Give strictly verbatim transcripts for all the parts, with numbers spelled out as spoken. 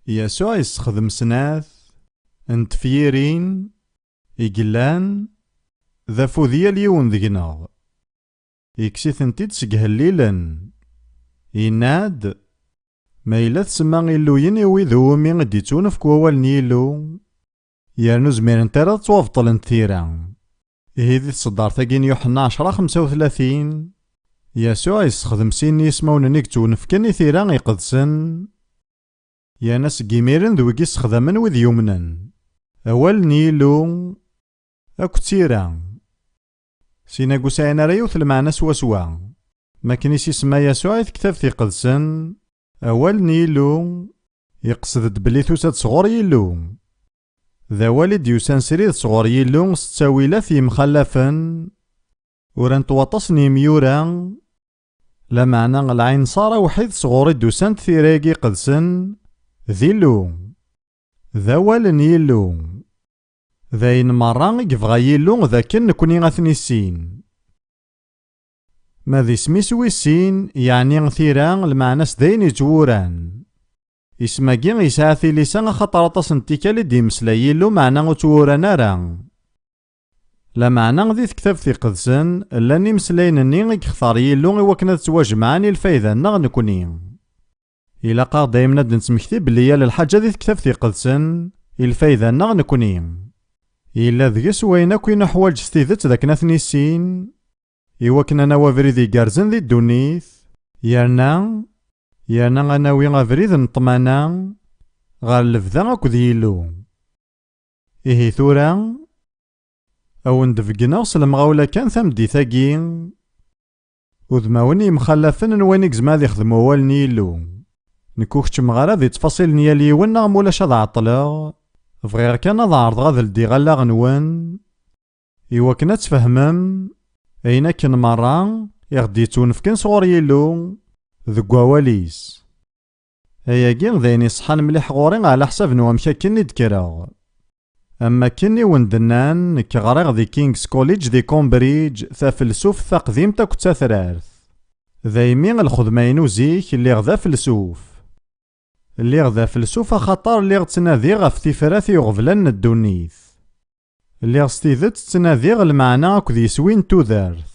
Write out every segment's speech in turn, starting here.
Yasuɛ yessexdem snat n tefyirin i yellan d afud i yal yiwen deg-neɣ. Yekkes-itent-id seg ihellilen. Yenna-d, ma yella tsemma illuyen i wid iwumi i d-ittunefk wawal n Yillu, yernu zmirent ara ad ttwabeṭlent tira. Ihi di tseddart-agi n Yuḥenna ɛecra xemsa u tlatin, Yasuɛ yessexdem sin n yismawen-nni i yettwnefken i tira iqedsen, yerna seg imiren d wigi ssexdamen wid yumnen. Awal n Yillu akked tira. Sin-agi ur sɛin ara yiwet lmeɛna swaswa. Mi akken i s-isemma Yasuɛ i tektabt iqedsen, awal n Yillu, iqsed-d belli tusa-d sɣur Yillu. D awal i d-yusan srid sɣur Yillu s ttawilat yemxallafen, urant waṭas n yimyura, lameɛna lɛinṣer awḥid sɣur i d-usant tira-agi iqedsen, d Illu. D awal n Yillu. D ayen merra i yebɣa Yillu d akken nekni ad t-nissin. Ma d isem-is wis sin, yeɛni tira, lmeɛna-s d ayen yettwuran. Isem-agi yesɛa tilisa axaṭer aṭas n tikkal i d-yemmeslay Yillu meɛna ur ttwuran ara. Lameɛna di tektabt iqedsen, llan imeslayen-nni i yextar Yillu i wakken ad ttwajemɛen i lfayda-nneɣ nekni. Ilaq-aɣ daymen ad d-nettmekti belli yal lḥaǧa di tektabt iqedsen, i lfayda-nneɣ nekni. Yella deg-s wayen akk i nuḥwaǧ s tidet d akken ad t-nissin, i wakken ad nawi abrid igerrzen di ddunit, yerna, yerna ad nawi abrid n ṭṭmana ɣer lebda akked Yillu. Ihi tura, a wen-d-beggneɣ s lemɣawla kan tameddit-agi, udmawen yemxallafen n wayen i yezmer ad ixdem wawal n Yillu. Nekk ur keččmeɣ ara di ttfaṣil n yal yiwen neɣ mulac ad ɛeṭṭleɣ, bɣiɣ kan ad ɛerḍeɣ ad ldiɣ allaɣ-nwen, i wakken ad tfehmem ayen akken merra i ɣ-d-yettwunefken sɣur Yillu deg wawal-is. Ayagi d ayen iṣeḥḥan mliḥ ɣur-i ɛla ḥsab n wamek akken i d-kkreɣ. Am wakken i wen-d-nnan, nekk ɣriɣ di King's College di Cambridge tafelsuft taqdimt akked tatrart. Daymi lxedma-inu zik, lliɣ d afelsuf. Lliɣ d afelsuf axaṭer lliɣ ttnadiɣ ɣef tifrat i uɣeblan n ddunit. Lliɣ s tidet ttnadiɣ lmeɛna akked yiswi n tudert.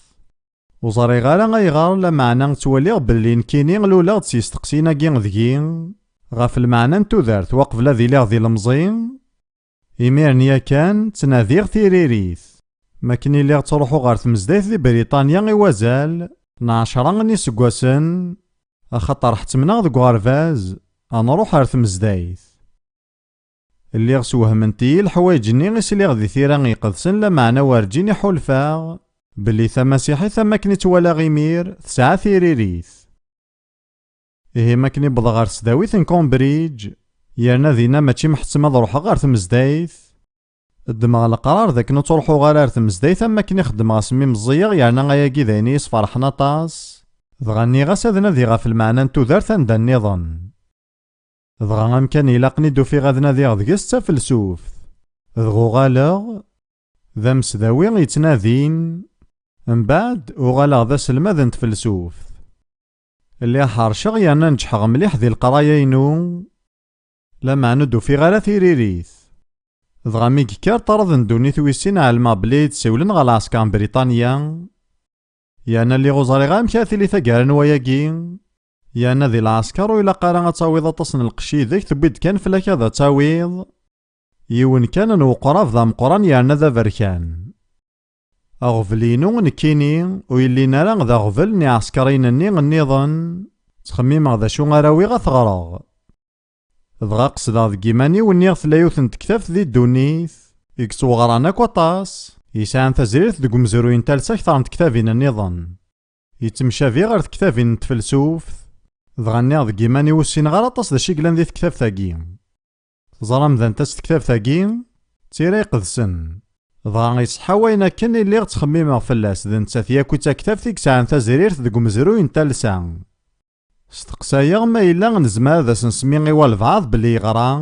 Ur ẓriɣ ara ayɣer, lameɛna ttwaliɣ belli nekkini luleɣ-d s yisteqsiyen-agi deg-i ɣef lmeɛna n tudert waqbel ad iliɣ d ilemẓi. Imiren yakan ttnadiɣ tiririt. Mi akken i lliɣ ttruḥuɣ ɣer tmezdayt di Briṭanya i wazal n ɛecra n yiseggasen, axaṭer ḥettmen-aɣ deg uɣerbaz ad nruḥ ɣer tmezdayt. Lliɣ swehment-iyi leḥwayeǧ-nni i sliɣ di tira iqedsen, lameɛna werǧin i ḥulfaɣ belli tamasiḥit am wakken i tt-walaɣ imir tesɛa tiririt. Ihi mi akken i wwḍeɣ ɣer tesdawit n Cambridge, yerna dinna mačči mḥettem ad ruḥeɣ ɣer tmezdayt, ddmeɣ leqrar d akken ur ttruḥuɣ ara ar tmezdayt am wakken i xeddmeɣ asmi meẓẓiyeɣ, yerna ayagi d ayen i yi-sferḥen aṭas. Dɣa nniɣ-as ad nadiɣ ɣef lmeɛna n tudert anda nniḍen. Dɣa amkan ilaqen i d-ufiɣ ad nadiɣ deg-s d tafelsuft. Dɣa uɣaleɣ d amesdawi yettnadin, mbeɛd uɣaleɣ d aselmad n tfelsuft. Lliɣ ḥerceɣ yerna neǧḥeɣ mliḥ di leqraya-inu, lameɛna ur d-ufiɣ ara tiririt. Dɣa mi yekker ṭṭrad n ddunit wis sin, ɛelmeɣ belli i yi-d-siwlen ɣer lɛesker n Briṭanya, yerna lliɣ ur ẓriɣ amek ara tili taggara n wayagi, yerna di lɛesker ur ilaq ara ad tawiḍ aṭas n lqecc yid-k, tewwi-d kan fell-ak ad tawiḍ yiwen kan n uqrab d ameqqran yerna d aberkan. Aɣbel-inu nekkini ur yellin ara d aɣbel n iɛeskriyen-nni nniḍen, ttxemmimeɣ d acu ara awiɣ ad t-ɣreɣ. Dɣa qesdeɣ deg iman-iw, nniɣ tella yiwet n tektabt di ddunit i yettweɣran akk aṭas, yesɛan tazrirt deg umezruy n talsa akteṛ n tektabin nniḍen. Yettemcabi ɣer tektabin n tfelsuft, dɣa nniɣ deg iman-iw ur ssineɣ ara aṭas d acu i yellan di tektabt-agi. Teẓram d anta-tt tektabt-agi? D tira iqedsen. Dɣa iṣeḥḥa wayen akken i lliɣ ttxemmimeɣ fell-as, d nettat yakk i d taktabt i yesɛan tazrirt deg umezruy n talsa. Steqsayeɣ ma yella nezmer ad as-nsemmi i walbeɛḍ belli yeɣra,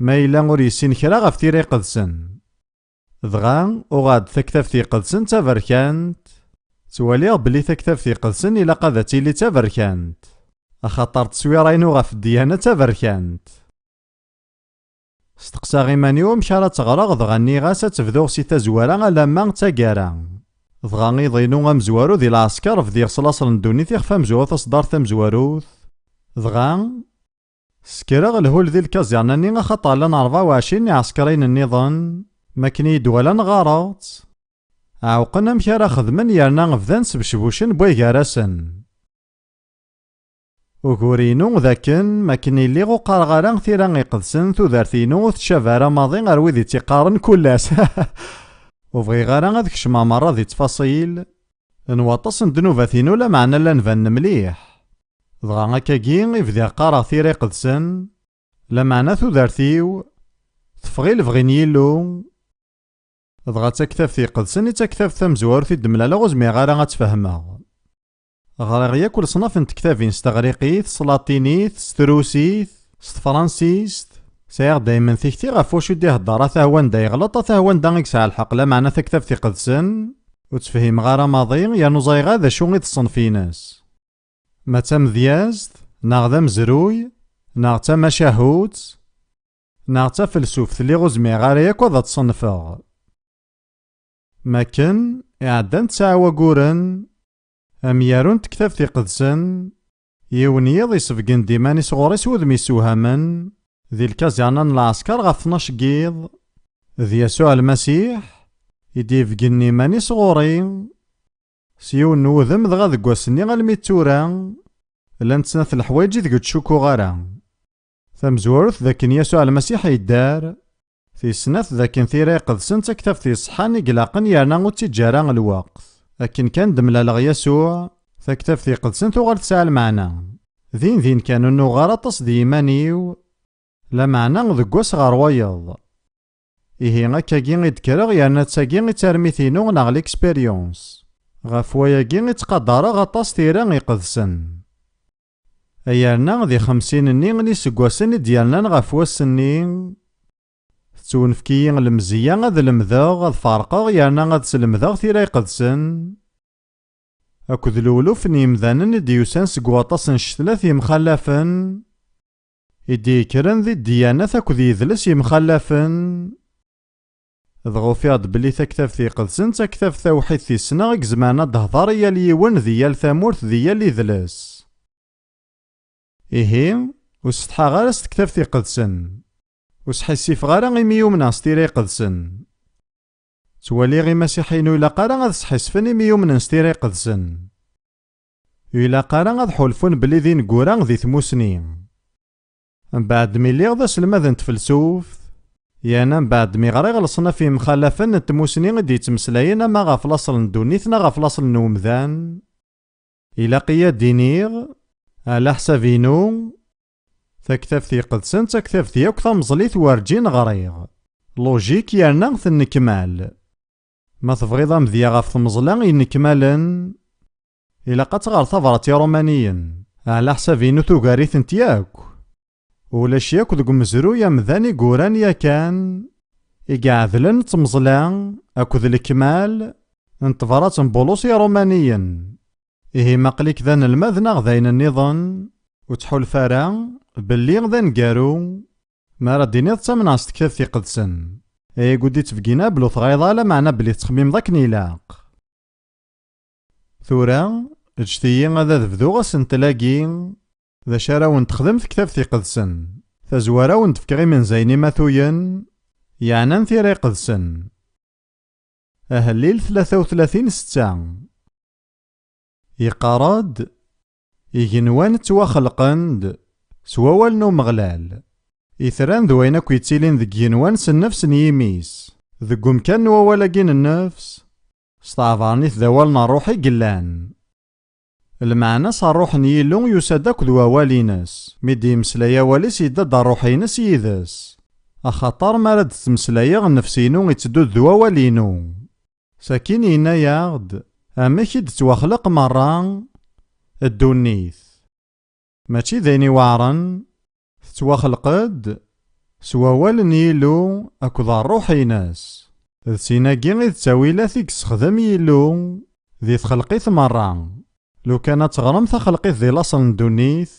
ma yella ur yessin kra ɣef tira iqedsen. Dɣa, uɣeɣ-d taktabt iqedsen d taberkant. Ttwaliɣ belli taktabt iqedsen ilaq ad tili d taberkant, axaṭer tteswira-inu ɣef ddyana d taberkant. Steqsaɣ iman-iw amek ara tt-ɣreɣ, dɣa nniɣ-as ad tt-bduɣ si tazwara alamma d taggara. Dɣa iḍ-inu amezwaru di lɛesker bdiɣ s laṣel n ddunit ixef amezwaru taṣeddart tamezwarut. Dɣa, ssekreɣ lhul di lkaẓirna-nni axaṭer llan rebɛa u ɛecrin n iɛsekriyen nniḍen, mi akken i yi-d-walan ɣareɣ-tt. Ɛewqen amek ara xedmen yerna bdan sbecbucen bway gar-asen. Ugur-inu d akken, mi akken i lliɣ ur qqareɣ ara tira iqedsen, tudert-inu ur tettcab ara maḍi ar wid i tt-iqqaren kul ass. Ur bɣiɣ ara ad kecmeɣ merra di ttfaṣil n waṭas n ddnubat-inu, lameɛna llan banen mliḥ. Dɣa akkagi i bdiɣ qqareɣ tira iqedsen, lameɛna tudert-iw teffeɣ i lebɣi n Yillu. Dɣa d taktabt iqedsen i d taktabt tamezwarut i d-mlaleɣ, ur zmireɣ ara ad tt-fehmeɣ. Ɣriɣ yakk leṣnaf n tektabin s teɣriqit, s latinit, s trusit, s tefransist. Sɛiɣ daymen tikti ɣef wacu i d-ihedder, ata wanda yeɣleṭ, ata wanda i yesɛa lḥeqq, lameɛna taktabt iqedsen ur tt-fhimeɣ ara maḍi, yernu ẓriɣ ara d acu i d ṣṣenf-ines. Ma d tamedyazt, neɣ d amezruy, neɣ d tamacahut, neɣ d tafelsuft, lliɣ ur zmireɣ ara yakk ad tt-ṣennfeɣ. Mi akken, iɛeddan tesɛa waguren, amyaru n tektabt iqedsen, yiwen yiḍ isebgen-d iman-is ɣur-i s wudem yessewhamen, di lkaẓirna n lɛesker ɣef tnac n yiḍ, d Yasuɛ Lmasiḥ i d-ibeggen iman-is ɣur-i, s yiwen n wudem, dɣa deg wass-nni almi d tura, llant snat n leḥwayeǧ ideg ur ttcukkuɣ ara. Tamezwarut d akken Yasuɛ Lmasiḥ yedder, tis snat d akken tira iqedsen d taktabt iṣeḥḥan i ilaqen yerna ur tt-iǧǧa ara lweqt. Akken kan d-mlaleɣ Yasuɛ, taktabt iqedsen tuɣal tesɛa lmeɛna. Din din kan ur nuɣ ara aṭas d yiman-iw, lameɛna deg wass ɣer wayeḍ. Ihi akkagi i d-kkreɣ, yerna d tagi i d tarmit-inu neɣ l'expérience. Ɣef wayagi i ttqadareɣ aṭas tira iqedsen. Yerna di xemsin-nni n yiseggasen i d-yernan ɣef wass-nni, tettwenfek-iyi lemzeyya ad lemdeɣ, ad ferqeɣ yerna ad slemdeɣ tira iqedsen, akked lewluf n yimdanen i d-yusan seg waṭas n ccetlat yemxallafen, i d-yekkren di ddyanat akked yidles yemxallafen. Dɣa ufiɣ-d belli taktabt iqedsen d taktabt tawḥidt i ssneɣ i izemren ad d-tehder i yal yiwen di yal tamurt di yal idles. Ihi, ur setḥaɣ ara s tektabt iqedsen. Ur sḥissifeɣ ara imi yumneɣ s tira iqedsen. Ttwaliɣ imasiḥiyen ur ilaq ara ad sḥissfen imi yumnen s tira iqedsen. Ur ilaq ara ad ḥulfun belli d ineggura di tmusni. Mbeɛd mi lliɣ d aselmad n tfelsuft, yerna mbeɛd mi ɣriɣ leṣnaf yemxallafen n tmusni i d-yettmeslayen ama ɣef laṣel n ddunit neɣ ɣef laṣel n umdan, ilaq-iyi ad d-iniɣ, ɛla ḥsab-inu, taktabt iqedsen d taktabt yakk tameẓlit werǧin ɣriɣ. Logique yerna tennekmal. Ma tebɣiḍ amedya ɣef tmeẓla yennekmalen, ilaq ad teɣreḍ tabrat i Iṛumaniyen, ɛla ḥsab-inu tugar-itent yakk. Ulac yakk deg umezruy amdan i yuran yakan, i iɛedlen d tmeẓla akked lekmal n tebrat n Bulus i Iṛumaniyen. Ihi ma aql-ik d anelmad neɣ d ayen nniḍen, ur ttḥulfa ara belli d aneggaru mi ara d-tiniḍ ttamneɣ s tektabt iqedsen. Ayagi ur d-ittbeggin ara belli ur teɣriḍ ara, lameɛna belli tettxemmimeḍ akken ilaq. Tura, ǧǧet-iyi ad ad bduɣ asentel-agi, d acu ara awen-texdem tektabt iqedsen. Tazwara ara awen-d-fkeɣ imenzayen imatuyen, yeɛnan tira iqedsen. Ahellil tlata u tlatin setta. Yeqqar-d, igenwan ttwaxelqen-d s wawal n Umeɣlal. Itran d wayen akk yettilin deg igenwan s nnefs n yimi-s. Deg umkan n wawal-agi n nnefs, s tɛebranit d awal n ṛṛuḥ i yellan. Lmeɛna-s ṛṛuḥ n Yillu yusa-d akked wawal-ines. Mi d-yemmeslay awal-is yedda-d ṛṛuḥ-ines yid-s. Axaṭer mi ara d-ttmeslayeɣ nnefs-inu itteddu-d d wawal-inu. Sakin yenna-yaɣ-d, amek i d-tettwaxleq merra ddunit. Mačči d ayen iweɛṛen, tettwaxleq-d s wawal n Yillu akked ṛṛuḥ-ines. D sin-agi i d ttawilat i yessexdem Yillu di txelqit merra. Lukan ad teɣrem taxelqit di laṣel n ddunit,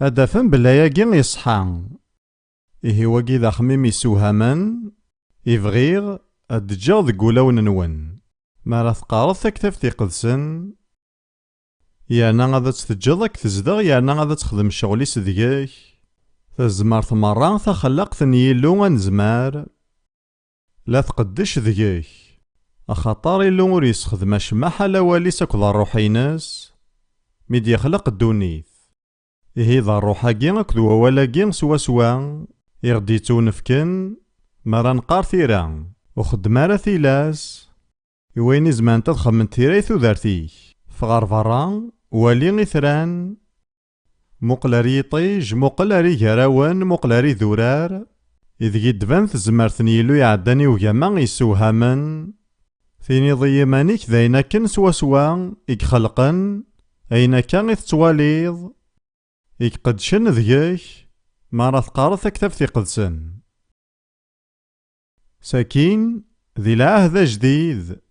ad d-tafem belli ayagi iṣeḥḥa. Ihi wagi d axemmim yessewhamen, i bɣiɣ ad d-ǧǧeɣ deg wulawen-nwen. Mi ara teqqareḍ Taktabt Iqedsen, yerna ad tt-teǧǧeḍ ad k-tezdeɣ, yerna ad texdem ccɣel-is deg-k, tazmert merra taxellaqt n Yillu anezmar, la tqeddec deg-k, axaṭer Illu ur yessexdem acemma ḥala awal-is akked ṛṛuḥ-ines, mi d-yexleq ddunit. Ihi d ṛṛuḥ-agi akked wawal-agi swaswa i ɣ-d-yettwnefken mi ara neqqar tira, ur xeddem ara tilas i wayen izemrent ad xedment tira i tudert-ik. Ffeɣ ɣer berra, wali itran, muqel ar yiṭij, muqel ar igarawen, muqel ar idurar, ideg i d-tban tezmert n Yillu iɛeddan i ugama yessewhamen, tiniḍ i yiman-ik d ayen akken swaswa i ixelqen ayen akka i tettwaliḍ, i iqeddcen deg-k, mi ara teqqareḍ Taktabt Iqedsen. Sakin, di Lɛahd Ajdid,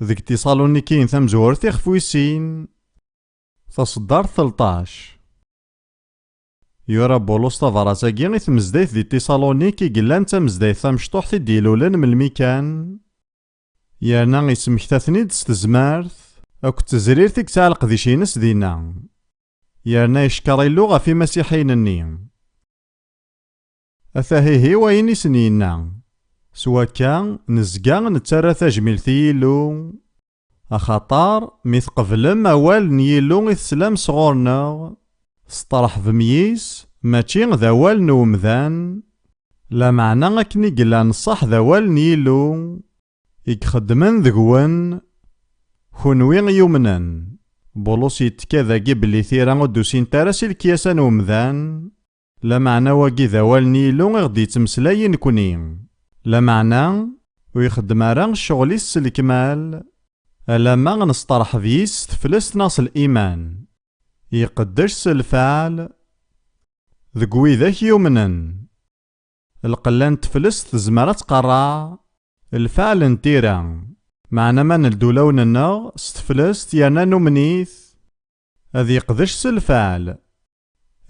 deg Tiṣalunikiyen tamezwarut ixef wis sin, taṣeddart telṭac. Yura Bulus tabrat-agi i tmezdayt di Tiṣalunik i yellan d tamezdayt tamecṭuḥt i d-ilulen melmi kan, yerna ismekta-ten-id s tezmert akked tezrirt i yesɛa leqdic-ines dinna, yerna icekkeṛ Illu ɣef imasiḥiyen-nni. Ata ihi wayen i sen-yenna: S wakka, nezga nettarra tajmilt i Yillu, axaṭer mi tqeblem awal n Yillu i teslam sɣur-neɣ, tesṭerḥbem yis, mačči d awal n umdan, lameɛna akken i yella n ṣṣeḥ d awal n Yillu, i ixeddmen deg-wen, kunwi i yumnen. Bulus yettekka dagi belli tira ur d-usint ara si lekyasa n umdan, lameɛna wagi d awal n Yillu i ɣ-d-yettmeslayen nekni. Lameɛna ur ixeddem ara ccɣel-is s lekmal, alamma nesṭerḥeb yis s teflest neɣ s liman. Iqeddec s lfeɛl deg widak yumnen. Lqella n teflest tezmer ad tqerreɛ lfeɛl n tira, meɛna ma neldi ulawen-nneɣ s teflest yerna numen-it, ad yeqdec s lfeɛl.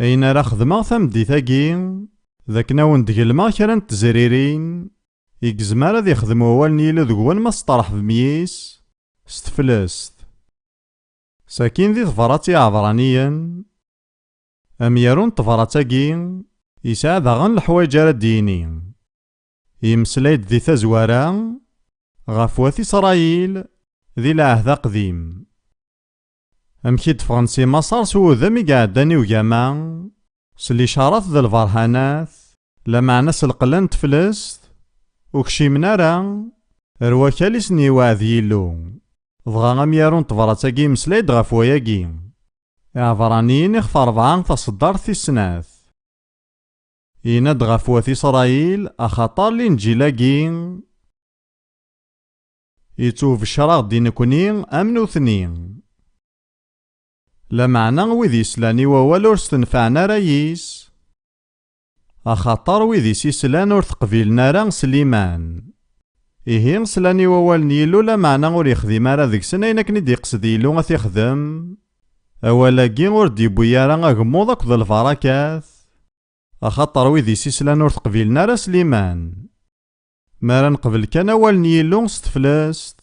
Ayen ara xedmeɣ tameddit-agi, d akken a wen-d-gelmeɣ kra n tezririn i yezmer ad ixdem wawal n Yillu deg-wen ma tesṭerḥbem yis s teflest. Sakin di tebrat i Iɛebṛaniyen, amyaru n tebrat-agi yesɛa daɣen leḥwayeǧ ara d-yini. Yemmeslay-d di tazwara ɣef wat Isṛayil di Lɛehd Aqdim. Amek i d-ffɣen si Maṣer s wudem i iɛeddan i ugama, s licaṛat d lberhanat, lameɛna s lqella n teflest, ur kcimen ara ar wakal i sen-yewɛed Yillu. Dɣa amyaru n tebrat-agi yemmeslay-d ɣef wayagi. Iɛebṛaniyen ixef rebɛa taṣeddart tis snat. Yenna-d ɣef wat Isṛayil, axaṭer Linǧil-agi yettwabeccer-aɣ-d i nekni am nutni. Lameɛna wid yeslan i wawal ur stenfɛen ara yis, axaṭer wid i s-islan ur t-qbilen ara s liman. Ihi, slan i wawal n Yillu, lameɛna ur yexdim ara deg-sen ayen akken i d-iqsed Yillu ad t-ixdem. Awal-agi ur d-yewwi ara agemmuḍ akked lbarakat, axaṭer wid i s-islan ur t-qbilen ara s liman. Mi ara neqbel kan awal n Yillu s teflest,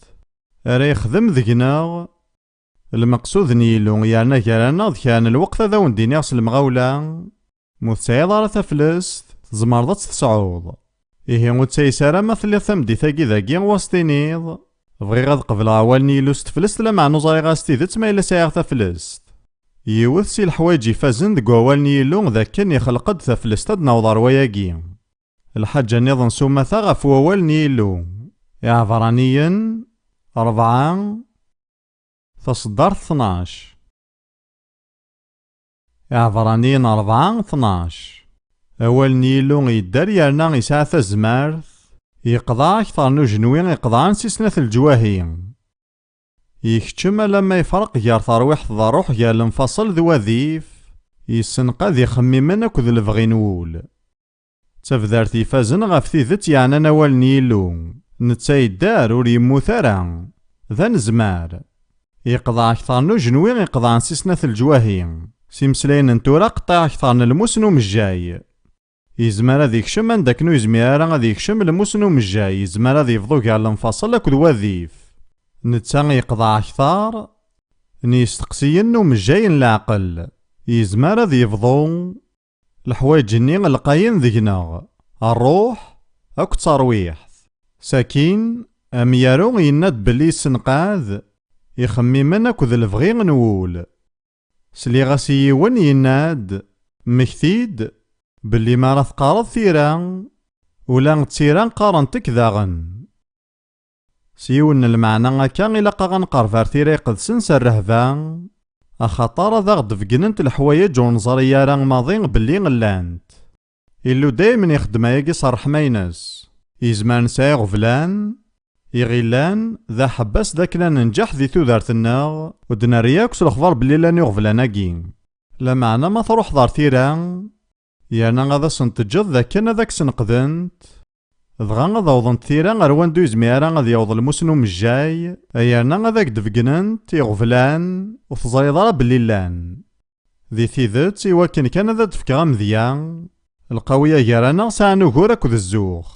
ara yexdem deg-neɣ, lmeqsud n Yillu yerna gar-aneɣ d kra n lweqt ad awen-d-iniɣ s lemɣawla, ma ur tesɛiḍ ara taflest, tzemreḍ ad tt-tesɛuḍ. Ihi ur ttayes ara ma telliḍ tameddit-agi dagi u as-tiniḍ: "Bɣiɣ ad qebleɣ awal n Yillu s teflest, lameɛna ur ẓriɣ ara s tidet ma yella sɛiɣ taflest." Yiwet si leḥwayeǧ ifazen deg wawal n Yillu d akken ixleq-d taflest ad naweḍ ɣer wayagi. Lḥaǧa nniḍen s umata ɣef wawal n Yillu. Iɛebṛaniyen rebɛa, taṣeddart tnac. Iɛebṛaniyen rebɛa, tnac. Awal n Yillu yedder yerna yesɛa tazmert, yeqḍeɛ akteṛ n ujenwi iqeḍɛen si snat leǧwahi. Yekcem alamma yefreq gar terwiḥt d ṛṛuḥ, gar lemfaṣel d wadif, yessenqad ixemmimen akked lebɣi n wul. D tabdart ifazen ɣef tidet yeɛnan awal n Yillu. Netta yedder, ur yemmut ara. D anezmar. Yeqḍeɛ akteṛ n ujenwi iqeḍɛen si snat leǧwahi. S imeslayen n tura, qeṭṭiɛ akteṛ n lmus n umejjay. Yezmer ad ikcem anda akken ur yezmir ara ad ikcem lmus n umejjay, yezmer ad yebḍu gar lemfaṣel akked wadif. Netta yeqḍeɛ akter n yisteqsiyen n umejjay n leɛqel. Yezmer ad yebḍu leḥwayeǧ-nni lqayen deg-neɣ, ṛṛuḥ akked terwiḥt. Sakin, amyaru yenna-d belli yessenqad ixemmimen akked lebɣi n wul. Sliɣ-as i yiwen yenna-d, mmekti-d belli mi ara teqqareḍ tira, ula d tira qqarent-k daɣen. S yiwen n lmeɛna akka, ilaq-aɣ ad nqerreb ar tira iqedsen s rrehba, axaṭer ad aɣ-d-beggent leḥwayeǧ ur neẓri ara maḍi belli llant. Illu daymen ixeddem ayagi s ṛṛeḥma-ines. Yezmer nesɛa iɣeblan, iɣillan, d aḥebbas d akken ad nenǧeḥ di tudert-nneɣ, ur d-nerri akk s lexbar belli llan iɣeblan-agi. Lameɛna ma truḥeḍ ar tira, yerna ad asen-teǧǧeḍ d akken ad ak-senqdent, dɣa ad awḍent tira ar wanda ur yezmir ara ad yaweḍ lmus n umejjay, yerna ad ak-d-beggent iɣeblan ur teẓriḍ ara belli llan. Di tidet, i wakken kan ad d-fkeɣ amedya, lqawiya gar-aneɣ sɛan ugur akked zzux.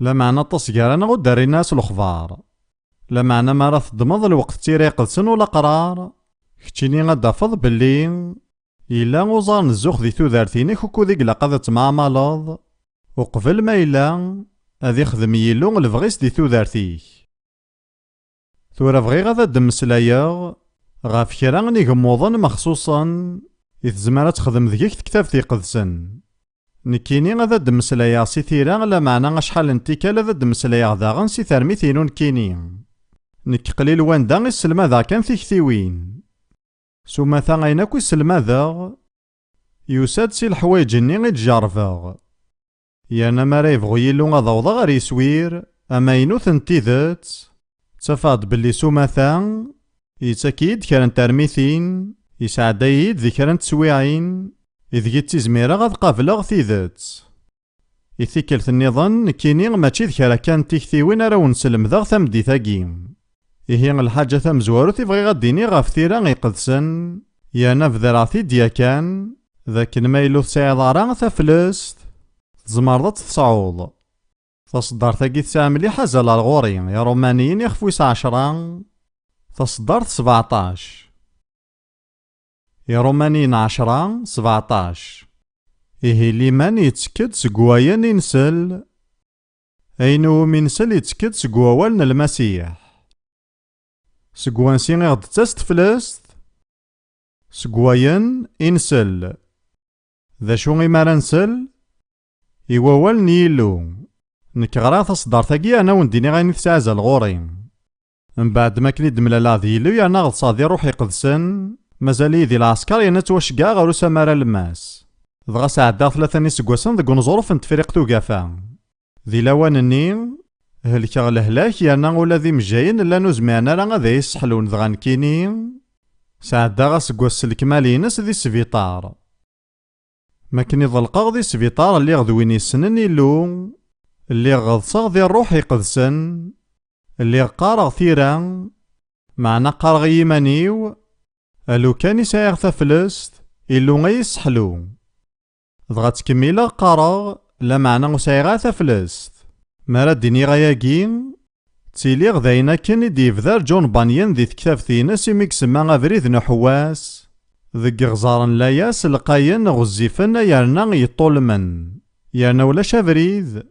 Lameɛna aṭas gar-aneɣ ur d-rrin ara s lexbar. Lameɛna mi ara teddmeḍ lweqt d tira iqedsen ulaqrar, keččini ad d-tafeḍ belli yella uẓar n zzux di tudert-inek ukud i ilaq ad temɛamaleḍ, uqbel ma yella ad ixdem Yillu lebɣi-s di tudert-ik. Tura bɣiɣ ad d-mmeslayeɣ ɣef kra n yigemmuḍen mexṣuṣen i tezmer ad texdem deg-k tektabt iqedsen. Nekkini ad d-mmeslayeɣ si tira, lameɛna acḥal n tikkal ad d-mmeslayeɣ daɣen si termit-inu nekkini. Nekk qlil wanda i sselmadeɣ kan tiktiwin. S umata, ayen akk i sselmadeɣ, yusa-d si leḥwayeǧ-nni i d-jerrbeɣ. Yerna mi ara yebɣu Yillu ad awḍeɣ ɣer yeswir amaynut n tidet, ttafeɣ-d belli s umata, yettak-iyi-d kra n termitin, yesɛedday-iyi-d di kra n teswiɛin, ideg i ttizmireɣ ad qableɣ tidet. I tikkelt nniḍen, nekkini mačči d kra kan n tiktiwin ara wen-slemdeɣ tameddit-agi. Ihi, lḥaǧa tamezwarut i bɣiɣ ad d-iniɣ ɣef tira iqedsen, yerna bedreɣ-t-id yakan, d akken ma yella ur tesɛiḍ ara taflest, tzemreḍ ad tt-tesɛuḍ. Taṣeddart-agi tesɛa mliḥ azal ar ɣur-i, Iṛumaniyen ixef wis ɛecṛa, taṣeddart sbeɛṭac. Iṛumaniyen ɛecṛa, sbeɛṭac. Ihi liman yettekk-d seg wayen i nsel, ayen iwumi nsel yettekk-d seg wawal n Lmasiḥ. Seg wansi i ɣ-d-tettas teflest? Seg wayen i nsel. D acu i mi ara nsel? I wawal n Yillu. Nekk ɣriɣ taṣeddart-agi yerna wen-d-iniɣ ayen i tesɛa azal ɣur-i. Mbeɛd mi akken i d-mlaleɣ d Yillu yerna ɣeḍseɣ di Ṛṛuḥ Iqedsen, mazal-iyi di lɛesker yerna ttwaceggeɛeɣ ɣer usamar alemmas. Dɣa sɛeddaɣ tlata n yiseggasen deg uneẓruf n Tefriqt Ugafa. Di lawan-nni, helkeɣ lehlak yerna ula d imejjayen llan ur zmiren ara ad iyi-sseḥlun, dɣa nekkini sɛeddaɣ aseggas s lekmal-ines di sbiṭar. Mi akken i ḍelqeɣ di sbiṭar, lliɣ d win yessnen Illu, lliɣ ɣeḍseɣ di Ṛṛuḥ Iqedsen, lliɣ qqareɣ tira, meɛna qqareɣ i yiman-iw, a lukan i sɛiɣ taflest, Illu a yi-sseḥlu. Dɣa ttkemmileɣ qqareɣ, lameɛna ur sɛiɣ ara taflest. Mi ara d-iniɣ ayagi, ttiliɣ d ayen akken i d-yebder John Bunyan di tektabt-ines imi isemma abrid n uḥewwas, deg iɣẓer n layas lqayen ɣezzifen yerna yeṭṭulmen, yerna ulac abrid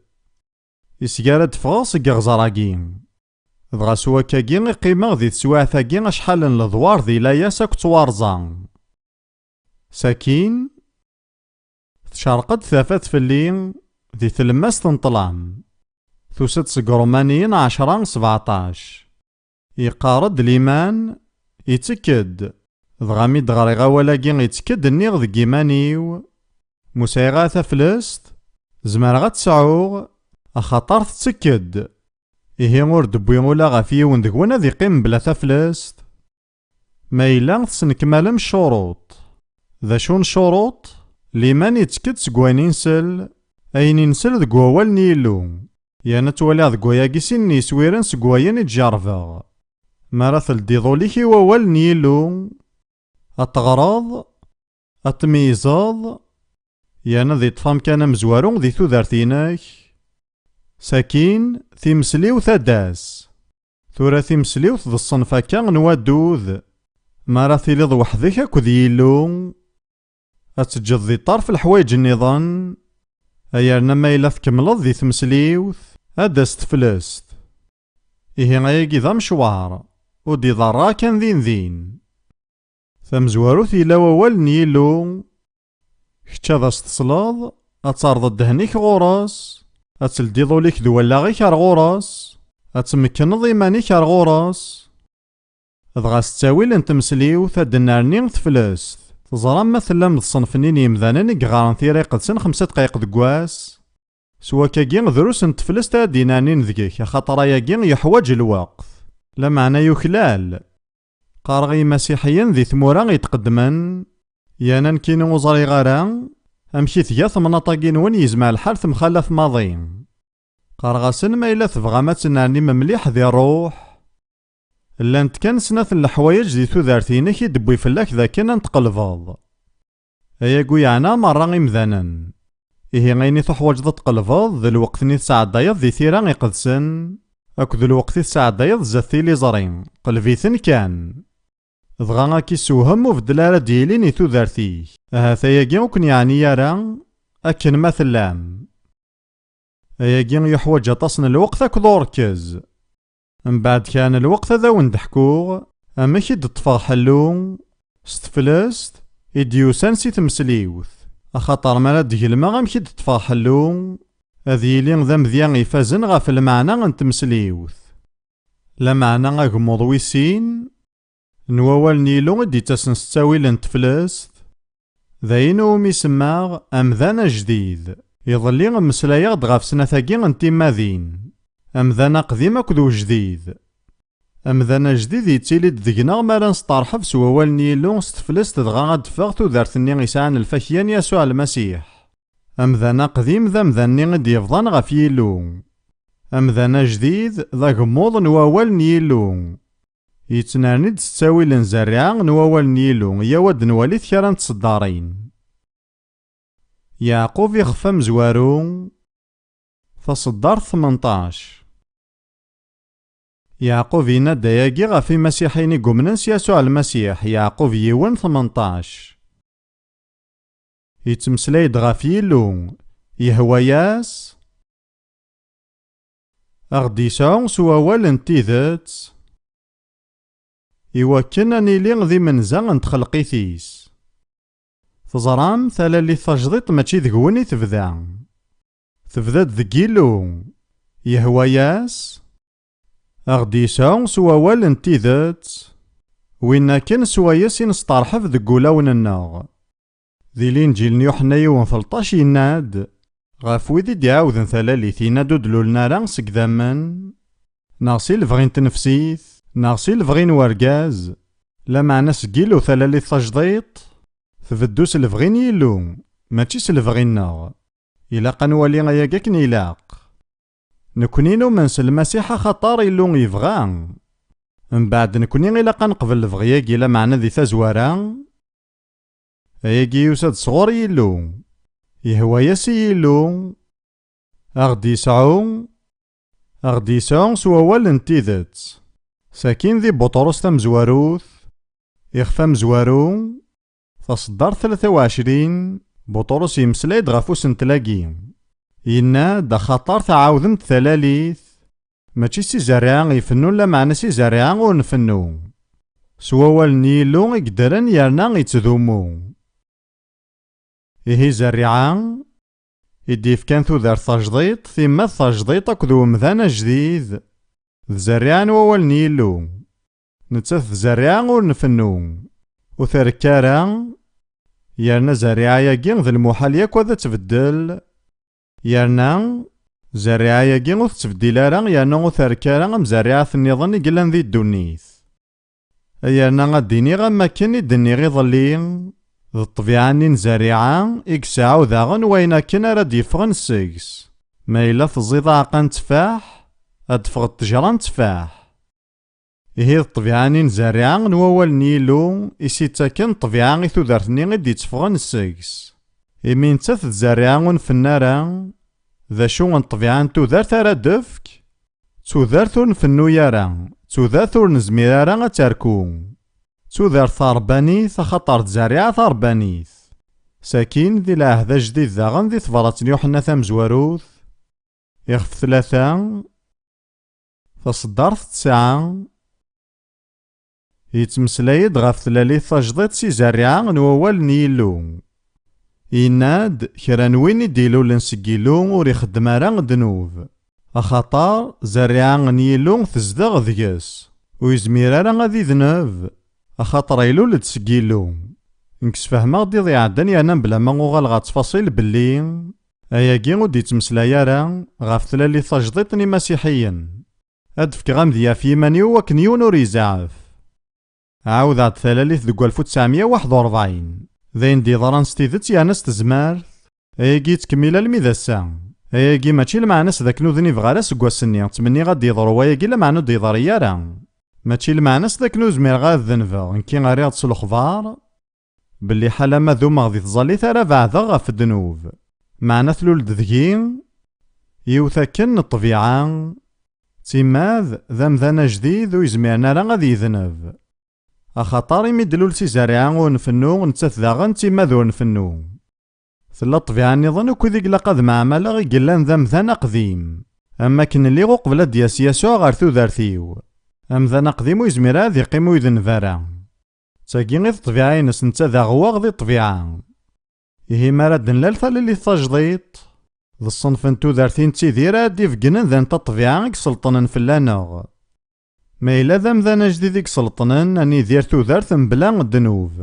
iseg ara d-ffɣeɣ seg iɣẓer-agi. Dɣa s wakkagi i qqimeɣ di teswiɛt-agi acḥal n leḍwar di layas akked twarẓa. Sakin, tcerq-d tafat fell-i di tlemmast n ṭṭlam. Tusa-d seg Ṛumaniyen ɛecṛa sbeɛṭac. Yeqqar-d liman, ittekk-d. Dɣa mi d-ɣriɣ awal-agi ittekk-d, nniɣ deg yiman-iw, ma ur sɛiɣ ara taflest, zemreɣ ad tt-sɛuɣ, axaṭer tettekk-d. Ihi ur d-tewwi ula ɣef yiwen deg-wen ad iqqim mebla taflest. Ma yella tesnekmalem ccuruṭ. D acu n ccuruṭ? Liman ittekk-d seg wayen i nsel, ayen i nsel deg wawal n Yillu. Yerna ttwaliɣ deg wayagi sin n yiswiren seg wayen i d-jerrbeɣ. Mi ara teldiḍ ul-ik i wawal n Yillu, ad teɣreḍ, ad tmeyyzeḍ, yerna ad iṭṭef amkan amezwaru di tudert-inek. Sakin, timesliwt ad d-tas. Tura timesliwt d ṣṣenf akka n waddud. Mi ara tiliḍ weḥd-k akked Yillu, ad teǧǧeḍ di ṭṭerf leḥwayeǧ nniḍen, yerna ma yella tkemmleḍ di tmesliwt, ad d-tas teflest. Ihi ayagi d amecwar, ur d-iḍerru kan din din. Tamezwarut yella wawal n Yillu, kečč ad as-tesleḍ, ad terreḍ ddehn-ik ɣur-s, ad teldiḍ ul-ik d wallaɣ-ik ar ɣur-s, ad tmekkneḍ iman-ik ar ɣur-s. Dɣa s ttawil n tmesliwt ad d-nerni teflest. Teẓram ma tellam d ṣṣenf-nni n yemdanen i yeɣɣaren Tira Iqedsen xemsa dqayeq deg wass? S wakagi, drus n teflest ad d-inernin deg-k, axaṭer ayagi yeḥwaǧ lweqt. Lameɛna yuklal. Qqareɣ i yimasiḥiyen di tmura i d-qeddmen, yerna nekkini ur ẓriɣ ara amek i tga temnaḍt-agi-nwen, yezmer lḥal temxalaf maḍi. Qqareɣ-asen ma yella tebɣam ad tennernim mliḥ di ṛṛuḥ. Llant kan snat n leḥwayeǧ di tudert-inek i d-tewwi fell-ak d akken ad n-tqelbeḍ. Ayagi yeɛna merra imdanen. Ihi ayen i tuḥwaǧeḍ ad tqelbeḍ d lweqt-nni tesɛeddayeḍ di Tira Iqedsen akked lweqt i tesɛeddayeḍ zdat tiliẓri, qleb-iten kan. Dɣa ad k-issewhem ubeddel ara d-yilin i tudert-ik. Ahat ayagi ur ken-yeɛni ara akken ma tellam. Ayagi yuḥwaǧ aṭas n lweqt akked urkez. Mbeɛd kra n lweqt ad awen-d-ḥkuɣ amek i d-ṭṭfeɣ ḥellu s teflest i d-yusan si tmesliwt, axaṭer mi ara d-gelmeɣ amek i d-ṭṭfeɣ ḥellu, ad yili d amedya ifazen ɣef lmeɛna n tmesliwt. Lameɛna agemmuḍ wis sin n wawal n Yillu i d-ittasen s ttawil n teflest, d ayen umi semmaɣ amdan ajdid. Iḍelli mmeslayeɣ-d ɣef snat-agi n timmad-in, amdan aqdim akked ujdid. Amdan ajdid yettili-d deg-neɣ mi ara nesteṛḥeb s wawal n Yillu s teflest, dɣa ad d-teffeɣ tudert-nni yesɛan lfakya n Yasuɛ Lmasiḥ. Amdan aqdim d amdan-nni i d-yebḍan ɣef Yillu. Amdan ajdid d agemmuḍ n wawal n Yillu. Yettnerni-d s ttawil n zerriɛa n wawal n Yillu, yyaw ad nwali kra n tseddarin. Yeɛqub ixef amezwaru, taseddart tmenṭac. Yeɛqub yenna-d ayagi ɣef imasiḥiyen i yumnen s Yasuɛ Lmasiḥ, Yeɛqub yiwen tmenṭac. Yettmeslay-d ɣef Yillu, yehwa-yas, a ɣ-d-yesɛu s wawal n tidet, iwakken ad nili d imenza n txelqit-is. Teẓram, talalit tajdiṭ mačči deg-wen i tebda. Tebda-d deg Yillu, yehwa-yas, a ɣ-d-yesɛu s wawal n tidet, win akken swayes i nesteṛḥeb deg wulawen-nneɣ. Di Linǧil n Yuḥenna yiwen tleṭṭac yenna-d, ɣef wid i d-iɛawden talalit, yenna-d ur d-lulen ara seg idammen, neɣ si lebɣi n tnefsit, neɣ si lebɣi n wergaz, lameɛna seg Yillu. Talalit tajdiṭ tbeddu s lebɣi n Yillu, mačči s lebɣi-nneɣ. Ilaq ad nwali ayagi akken ilaq. Nekni numen s Lmasiḥ axaṭer Illu yebɣa. Mbeɛd nekni ilaq ad neqbel lebɣi-agi, lameɛna di tazwara, ayagi yusa-d sɣur Yillu. Yehwa-yas i Yillu, a ɣ-d-yesɛu, a ɣ-d-yesɛu s wawal n tidet. Sakin di Buṭrus tamezwarut, ixef amezwaru, taseddart tlata u ɛecrin, Buṭrus yemmeslay-d ɣef usentel-agi. Yenna-d, axaṭer tɛawdem-d talalit, mačči si zerriɛa ifennun, lameɛna si zerriɛa ur nfennu. S wawal n Yillu i yeddren yerna ittdumu. Ihi zerriɛa i d-yefkan tudert tajdiṭ, timmad tajdiṭ akked umdan ajdid, d zerriɛa n wawal n Yillu. Nettat d zerriɛa ur nfennu, ur terkka ara, yerna zerriɛa-agi d lmuḥal yakk ad tbeddel, yerna zerriɛa-agi ur tettbeddil ara, yerna ur terkka ara am zerriɛat nniḍen i yellan di ddunit. Yerna ad d-iniɣ am wakken i d-nniɣ iḍelli, d ṭṭbiɛa-nni n zerriɛa i yesɛa daɣen wayen akken ara d-yeffɣen seg-s. Ma yella teẓẓiḍ aɛeqqa n tteffaḥ, ad d-teffeɣ ṭṭejra n tteffaḥ. Ihi d ṭṭbiɛa-nni n zerriɛa n wawal n Yillu i s-yettaken ṭṭbiɛa i tudert-nni i d-itteffɣen seg-s. Imi nettat d zzerriɛa ur nfennu ara, d acu n ṭṭbiɛa n tudert ara d-tefk? D tudert ur nfennu ara, d tudert ur nezmir ara ad terku. D tudert taṛebbanit, axaṭer d zzerriɛa taṛebbanit. Sakin, di lɛehd ajdid daɣen, di tebrat n Yuḥenna tamezwarut, ixef tlata, taṣeddart tesɛa, yettmeslay-d ɣef tlalit tajdiṭ si zzerriɛa n wawal n Yillu. Yenna-d, kra n win i d-ilulen seg Yillu ur ixeddem ara ddnub, axaṭer zzerriɛa n Yillu tezdeɣ deg-s, ur yezmir ara ad idneb, axaṭer ilul-d seg Yillu. Nekk sfehmeɣ-d iḍ iɛeddan yerna bla ma uɣaleɣ ɣer ttfaṣil belli ayagi ur d-yettmeslay ara ɣef tlalit tajdiṭ n imasiḥiyen. Ad d-fkeɣ amedya ɣef yiman-iw wakken yiwen ur yezɛef. Ɛawdeɣ-d talalit deg walef u tesɛemya u waḥed u rebɛin. D ayen d-yeḍran s tidet yerna s tezmert. Ayagi yettkemmil almi d ass-a. Ayagi mačči lmeɛna-s d akken ur d-nibeɣ ara seg wass-nni, ttmenniɣ ad d-yeḍru wayagi lameɛna ur d-yeḍri ara. Mačči lmeɛna-s d akken ur zmireɣ ad denbeɣ, nekki rriɣ-d s lexbar belli ḥala ma dumeɣ di tẓallit ara beɛdeɣ ɣef ddnub. Meɛna tlul-d deg-i yiwet akken n ṭṭbiɛa, d timmad d amdan ajdid ur yezmiren ara ad yedneb. Axaṭer imi d-lul si zzerriɛa ur nfennu, nettat daɣen d timmad ur nfennu. Tella ṭṭbiɛa nniḍen akk i ilaq ad mɛamaleɣ i yellan d amdan aqdim, am wakken lliɣ uqbel ad d-yas Yasuɛ ɣer tudert-iw. Amdan aqdim ur yezmir ara ad iqqim ur idenb ara. D tagi i d ṭṭbiɛa-ines, netta d aɣewwaɣ di ṭṭbiɛa. Ihi mi ara d-nlal talalit tajdiṭ, d ṣṣenf n tudert i nettidir ara d-ibeggnen d anta ṭṭbiɛa i iselṭnen fell-aneɣ. Ma yella d amdan ajdid i iselṭnen, ad nidir tudert mebla ddnub.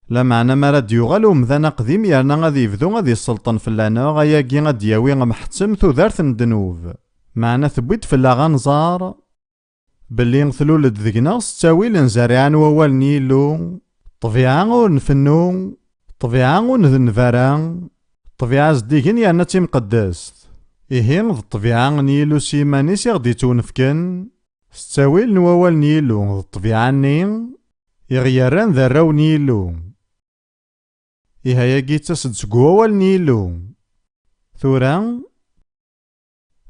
Lameɛna mi ara d-yuɣal umdan aqdim yerna ad yebdu ad iselṭen fell-aneɣ, ayagi ad d-yawi amḥettem tudert n ddnub. Meɛna tewwi-d fell-aɣ anẓar belli tlul-d deg-neɣ s ttawil n zzerriɛa n wawal n Yillu, ṭṭbiɛa ur nfennu, ṭṭbiɛa ur ndenb ara, ṭṭbiɛa zeddigen yerna d timqeddest. Ihi, d ṭṭbiɛa n Yillu s yiman-is i ɣ-d-ittwenefken, s ttawil n wawal n Yillu, d ṭṭbiɛa-nni i ɣ-yerran d arraw n Yillu. Ihi ayagi yettas-d seg wawal n Yillu. Tura,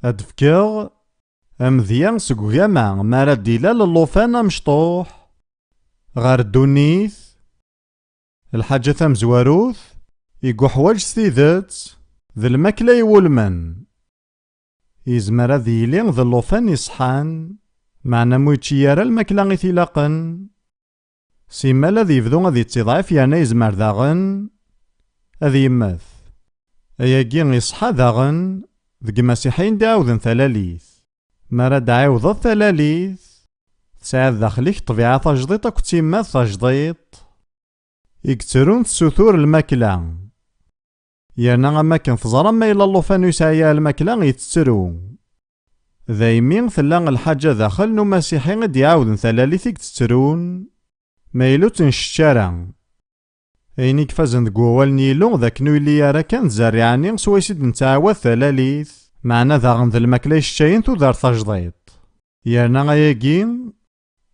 ad d-fkeɣ amedya seg ugama mi ara d-ilal llufan amecṭuḥ ɣer ddunit. Lḥaǧa tamezwarut i yuḥwaǧ s tidet d lmakla iwulmen. Yezmer ad yili d llufan iṣeḥḥan, meɛna mu yečči ara lmakla i t-ilaqen, simmal ad yebdu ad yettiḍɛif yerna yezmer daɣen ad yemmet. Ayagi iṣeḥḥa daɣen deg imasiḥiyen d-iɛawden talalit. Mi ara d-ɛiwdeḍ talalit, tesɛiḍ daxel-ik ṭṭbiɛa tajdiṭ akked timmad tajdiṭ i yettrun tessutur lmakla. Yerna am wakken teẓram ma yella llufan ur yesɛi ara lmakla, yettettru. Daymi tella lḥaǧa daxel n umasiḥi i d-iɛawden talalit i yettettrun, ma yella ur tt-nečči ara. Ayen i ifazen deg wawal n Yillu d akken ur yelli ara kan d zzerriɛa-nni swayes i d-nettɛawad talalit, meɛna daɣen d lmakla yesseččayen tudert tajdiṭ. Yerna ayagi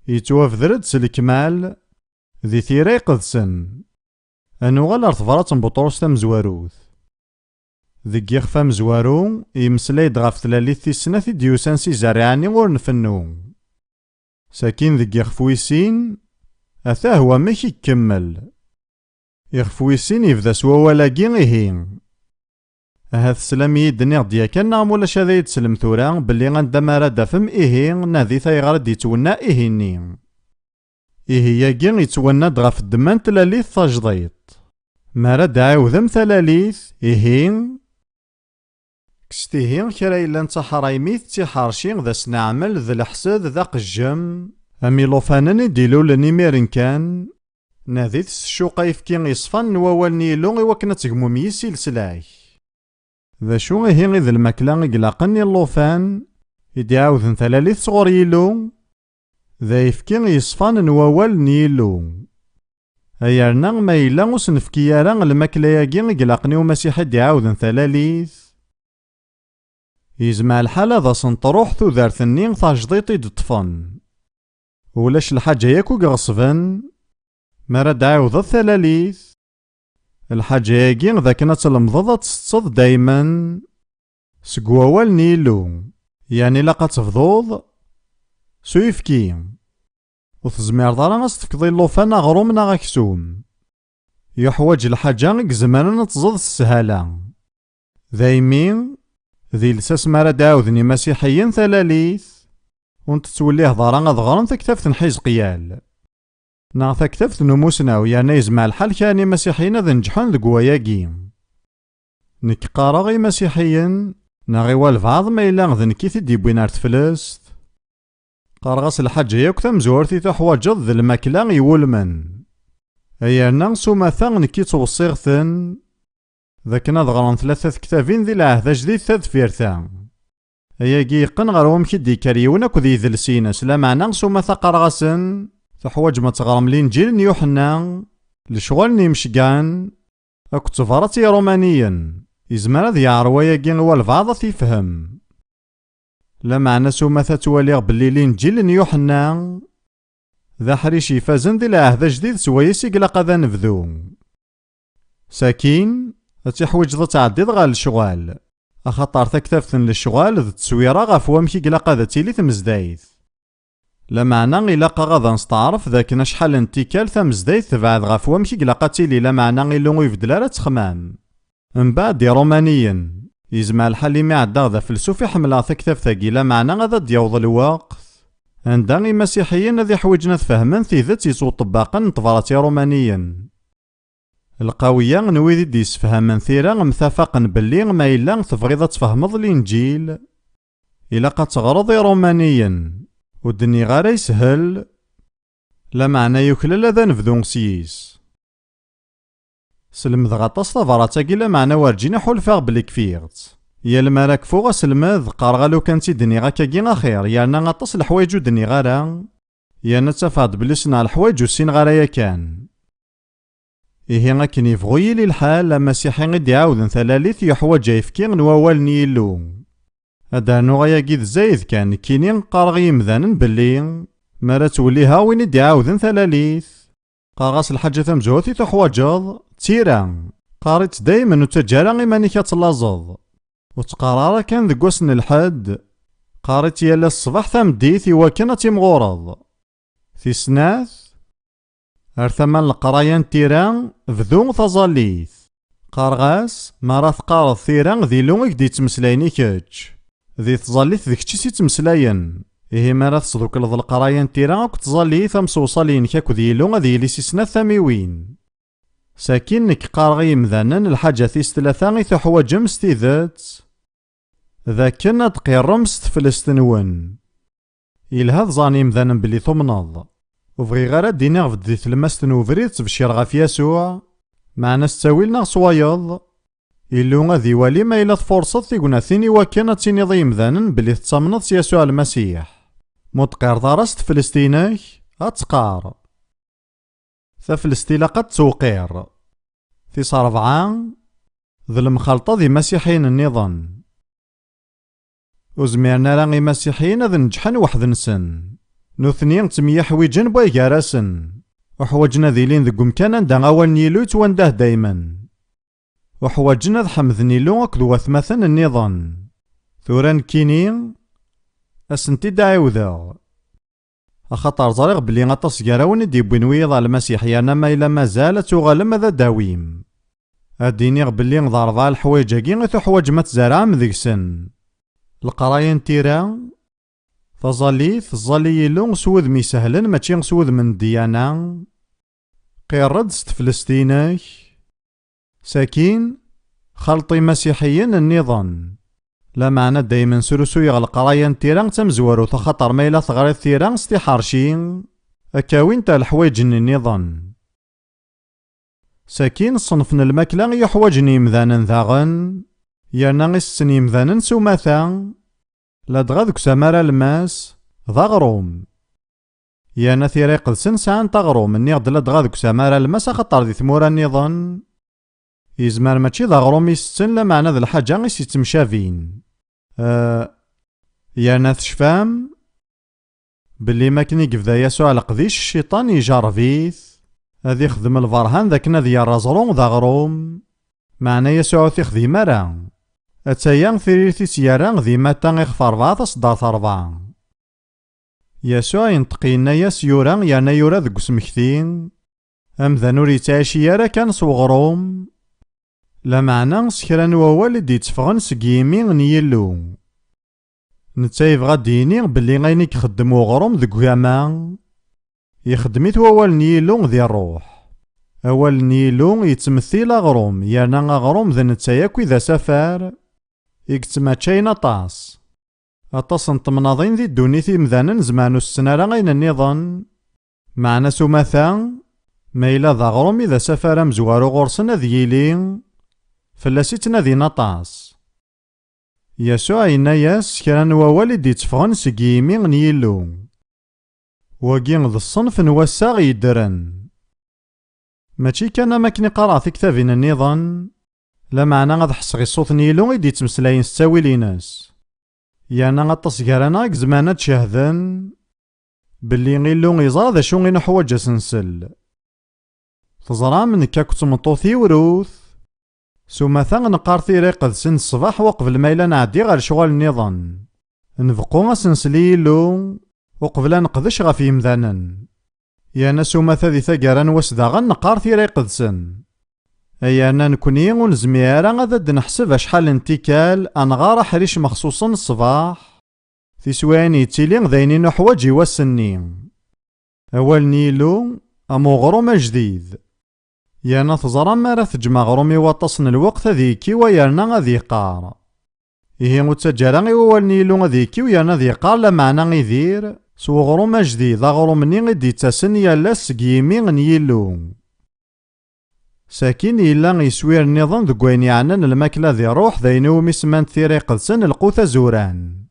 yettwabder-d s lekmal di Tira Iqedsen. Ad nuɣal ar tebrat n Buṭrus tamezwarut. Deg yixef amezwaru, yemmeslay-d ɣef tlalit tis snat i d-yusan si zzerriɛa-nni ur nfennu. Sakin deg yixef wis sin, atah wamek i ikemmel. Ixef wis sin yebda s wawal-agi ihi. Ahat teslam-iyi-d nniɣ-d yakan neɣ mulac ad iyi-d-teslem tura belli anda mi ara d-tafem ihi, nadit ayɣer i d-yettwenna ihi-nni. Ihi-yagi yettwenna-d ɣef ddemma n tlalit tajdiṭ. Mi ara d-ɛiwdem talalit, ihi, kkset ihi kra yellan d taḥraymit, d tiḥerci, d asneɛmel, d leḥsed, d aqejjem, am ilufanen i d-ilulen imiren kan. Nadit s ccuq ayefki yeṣfan n wawal n Yillu i wakken ad tegmum yis-i leslak. D acu ihi i d lmakla i ilaqen i llufan i d-iɛawden talalit sɣur Yillu? D ayefki yeṣfan n wawal n Yillu. Ay yerna ma yella ur s-nefki ara lmakla-agi i ilaqen i umasiḥi i d-iɛawden talalit, yezmer lḥal ad asen-truḥ tudert-nni tajdiṭ i d-ṭṭfen. Ulac lḥaǧa yakk i iɣeṣben, mi ara d-ɛiwdeḍ talalit, Lḥaǧa-agi d akken ad tlemdeḍ ad tsetteḍ daymen seg wawal n Yillu, yeɛni ilaq ad tebduḍ s uyefki. Ur tezmireḍ ara ad s-tefkeḍ i llufan aɣrum neɣ aksum. Yuḥwaǧ lḥaǧa i izemren ad teẓẓeḍ s sshala. Daymi, di lsas mi ara d-ɛawden imasiḥiyen talalit, ur nettwelliheḍ ara ad ɣren taktabt n Ḥizqyal neɣ taktabt n umusnaw, yerna yezmer lḥal kra n imasiḥiyen ad neǧḥen deg wayagi. Nekk qqareɣ i imasiḥiyen, neɣ i walbeɛḍ ma yella d nekk i t-id-yewwin ar teflest, qqareɣ-as lḥaǧa yakk tamezwarut i tuḥwaǧeḍ d lmakla iwulmen. Yerna s umata nekk i ttweṣṣiɣ-ten d akken ad ɣren tlata tektabin di lɛehd ajdid tadfirt-a. Ayagi yeqqen ɣer wamek i d-yekker yiwen akked yidles-ines, lameɛna s umata qqareɣ-asen, tuḥwaǧem ad teɣrem Linǧil n Yuḥenna, lecɣal n yimceggɛen, akked tebrat i Yiṛumaniyen. Yezmer ad yeɛrew wayagi i walbeɛḍ ad t-yefhem. Lameɛna s umata ttwaliɣ belli Linǧil n Yuḥenna d aḥric ifazen di lɛehd ajdid s wayes i ilaq ad nebdu. Sakin, ad tiḥwiǧeḍ ad tɛeddiḍ ɣer lecɣal, axaṭer taktabt n lecɣal d tteswira ɣef wamek i ilaq ad tili tmezdayt. Lameɛna ilaq-aɣ ad nesteɛref d akken acḥal n tikkal tamezdayt tebɛed ɣef wamek i ilaq ad tili, lameɛna Illu ur ibeddel ara ttexmam. Mbeɛd Iṛumaniyen, yezmer lḥal imi ɛeddaɣ d afelsuf i ḥemmleɣ taktabt-agi, lameɛna ad d-yaweḍ lweqt anda imasiḥiyen ad iḥwiǧen ad fehmen tidet yettwaṭebbaqen n tebrat Iṛumaniyen. Lqawiya n wid i d-yessefhamen tira mtafaqen belli ma yella tebɣiḍ ad tfehmeḍ Linǧil, ilaq ad teɣreḍ Iṛumaniyen. Ur d-nniɣ ara yeshel, lameɛna yuklal ad nebdu s yis. Slemdeɣ aṭas tabrat-agi, lameɛna werǧin i ḥulfaɣ belli kfiɣ-tt. Yal mi ara kfuɣ aselmed, qqareɣ a lukan tt-id-nniɣ akkagi axir, yerna aṭas n leḥwayeǧ ur d-nniɣ ara, yerna ttafeɣ-d belli ssneɣ leḥwayeǧ ur ssineɣ ara yakan. Ihi akken yebɣu yili lḥal, amasiḥi i d-iɛawden talalit yuḥwaǧ ayefki n wawal n Yillu. Ad d-rnuɣ ayagi d zzayed kan, nekkini qqareɣ i yimdanen belli mi ara ttwelliheɣ win i d-iɛawden talalit, qqareɣ-as lḥaǧa tamezwarut i tuḥwaǧeḍ d tira. Qqar-itt daymen, ur ttaǧǧa ara iman-ik ad tellaẓeḍ. Ur tt-qqar ara kan deg wass n lḥedd. Qqar-itt yal ass ṣṣbeḥ tameddit i wakken ad timɣureḍ. Tis snat, ar tama n leqraya n tira, bdu taẓallit. Qqareɣ-as, mi ara teqqareḍ tira, d Illu i k-d-yettmeslayen i kečč. Di tẓallit d kečč i s-ittmeslayen. Ihi mi ara tesdukleḍ leqraya n tira akked tẓallit, amsewṣal-inek akked Yillu ad yili si snat tamiwin. Sakin nekk qqareɣ i yimdanen lḥaǧa tis tlata i tuḥwaǧem s tidet, d akken ad d-tqirrem s teflest-nwen. Yelha ad ẓren yimdanen belli tumneḍ. Ur bɣiɣ ara ad d-iniɣ bedd di tlemmast n ubrid ttbeccireɣ ɣef Yasuɛ, meɛna s ttawil neɣ s wayeḍ, Illu ad iwali ma yella tfurṣeḍ tignatin i wakken ad tiniḍ i yimdanen belli tettamneḍ s Yasuɛ Lmasiḥ. Ma ur d-tqirreḍ ara s teflest-inek, ad teqqar. Taflest ilaq ad tettewqir. Tis ṛebɛa, d lemxalṭa d imasiḥiyen nniḍen. Ur zmiren ara imasiḥiyen ad neǧḥen weḥd-nsen. Nutni ttemyeḥwiǧen way gar-asen. Uḥwaǧen ad ilin deg umkan anda awal n Yillu yettwandah daymen. Uḥwaǧen ad ḥemden Illu akked watmaten nniḍen. Tura nekkini, ad sent-id-ɛiwdeɣ. Axaṭer ẓriɣ belli aṭas gar-awen i d-yewwin wiyaḍ ɣer Lmasiḥ, yerna ma yella mazal ad tuɣalem ad d-awim. Ad d-iniɣ belli d ṛebɛa leḥwayeǧ-agi i tuḥwaǧem ad tzerɛem deg-sen. Leqraya n tira, taẓallit, teẓẓalli Yillu s wudem isehlen mačči s wudem n ddyana. Qirr-d s teflest-inek. Sakin, xalṭ imasiḥiyen nniḍen. Lameɛna daymen srusuyeɣ leqraya n tira d tamezwarut, axaṭer ma yella teɣriḍ tira s tiḥerci, ad k-awint ar leḥwayeǧ-nni nniḍen. Sakin, ṣṣenf n lmakla i yuḥwaǧen yimdanen daɣen, yerna i setten yimdanen s umata, ladɣa deg usamar alemmas, d aɣrum. Yerna tira iqedsen sɛant aɣrum, nniɣ-d ladɣa deg usamar alemmas axaṭer di tmura nniḍen, yezmer mačči d aɣrum i setten, lameɛna d lḥaǧa i s-yettemcabin. Eh, yerna tecfam belli makken i yebda Yasuɛ leqdic, Cciṭan ijerreb-it, ad ixdem lberhan d akken ad yerr aẓru d aɣrum, meɛna Yasuɛ ur t-ixdim ara. Attaya tiririt i s-yerra di Mata ixef rebɛa taṣeddart rebɛa. Yasuɛ yenṭeq yenna-yas yura yerna yura deg usmekti, amdan ur yettɛici ara kan s weɣrum, lameɛna s kra n wawal i d-yetteffɣen seg yimi n Yillu. Netta yebɣa ad d-yini belli ayen i ixeddem uɣrum deg ugama, ixeddem-it wawal n Yillu di ṛṛuḥ. Awal n Yillu yettmettil aɣrum, yerna aɣrum d netta yakk i d asafar i yettmaččayen aṭas. Aṭas n temnaḍin di ddunit imdanen zemren ur setten ara ayen nniḍen, meɛna s umata, ma yella d aɣrum i d asafar amezwaru ɣur-sen ad yili, fell-as i ttnadin aṭas. Yasuɛ yenna-yas kra n wawal i d-itteffɣen seg yimi n Yillu. Wagi d ṣṣenf n wassaɣ yeddren. Mačči kan am akken i qqareɣ tiktabin nniḍen, lameɛna ad ḥesseɣ i ṣṣut n Yillu i d-yettmeslayen s ttawil-ines. Yerna aṭas gar-aneɣ i izemren ad d-cehden belli Illu yeẓra d acu i nuḥwaǧ ad s-nsel. Teẓram, nekk akked tmeṭṭut-iw rut, s umata neqqar Tira Iqedsen ṣṣbeḥ uqbel ma yella nɛeddi ɣer lecɣal nniḍen. Nbeqqu ad s-nsel i Yillu uqbel ad neqdec ɣef yemdanen. Yerna s umata di taggara n wass daɣen neqqar Tira Iqedsen. Ay yerna nekni ur nezmir ara ad d-neḥseb acḥal n tikkal ad nɣar aḥric mexṣuṣen ṣṣbeḥ, tiswiɛin yettili d ayen i nuḥwaǧ i wass-nni. Awal n Yillu, am uɣrum ajdid. Yerna teẓram, mi ara teǧǧem aɣrum i waṭas n lweqt ad yekkiw yerna ad yeqqar. Ihi ur ttaǧǧa ara i wawal n Yillu ad yekkiw yerna ad yeqqar, lameɛna idir s uɣrum ajdid, aɣrum-nni i d-yettasen yal ass seg yimi n Yillu. Sakin yella yeswir nniḍen deg wayen yeɛnan lmakla di ṛṛuḥ, d ayen iwumi semmant Tira Iqedsen lqut azuran.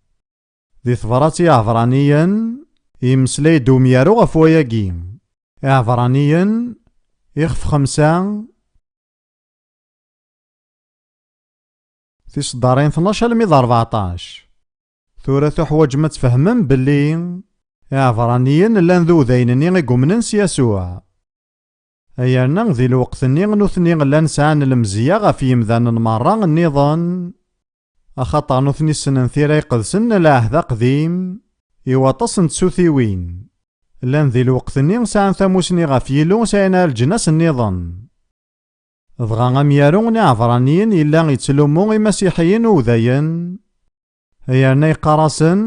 Di tebrat i Iɛebṛaniyen, yemmeslay-d umyaru ɣef wayagi. Iɛebṛaniyen, ixef xemsa, tiseddarin tnac almi d rbeɛṭac. Tura tuḥwaǧem ad tfehmem belli Iɛebṛaniyen llan d udayen-nni i yumnen s Yasuɛ. Ay yerna di lweqt-nni nutni llan sɛan lemzeyya ɣef yemdanen merra nniḍen, axaṭer nutni ssnen Tira Iqedsen n Lɛehd Aqdim i waṭas n tsutiwin. Llan di lweqt-nni sɛan tamusni ɣef Yillu, sɛin ara leǧnas nniḍen. Dɣa amyaru n Iɛebṛaniyen yella yettlummu imasiḥiyen udayen, yerna yeqqar-asen,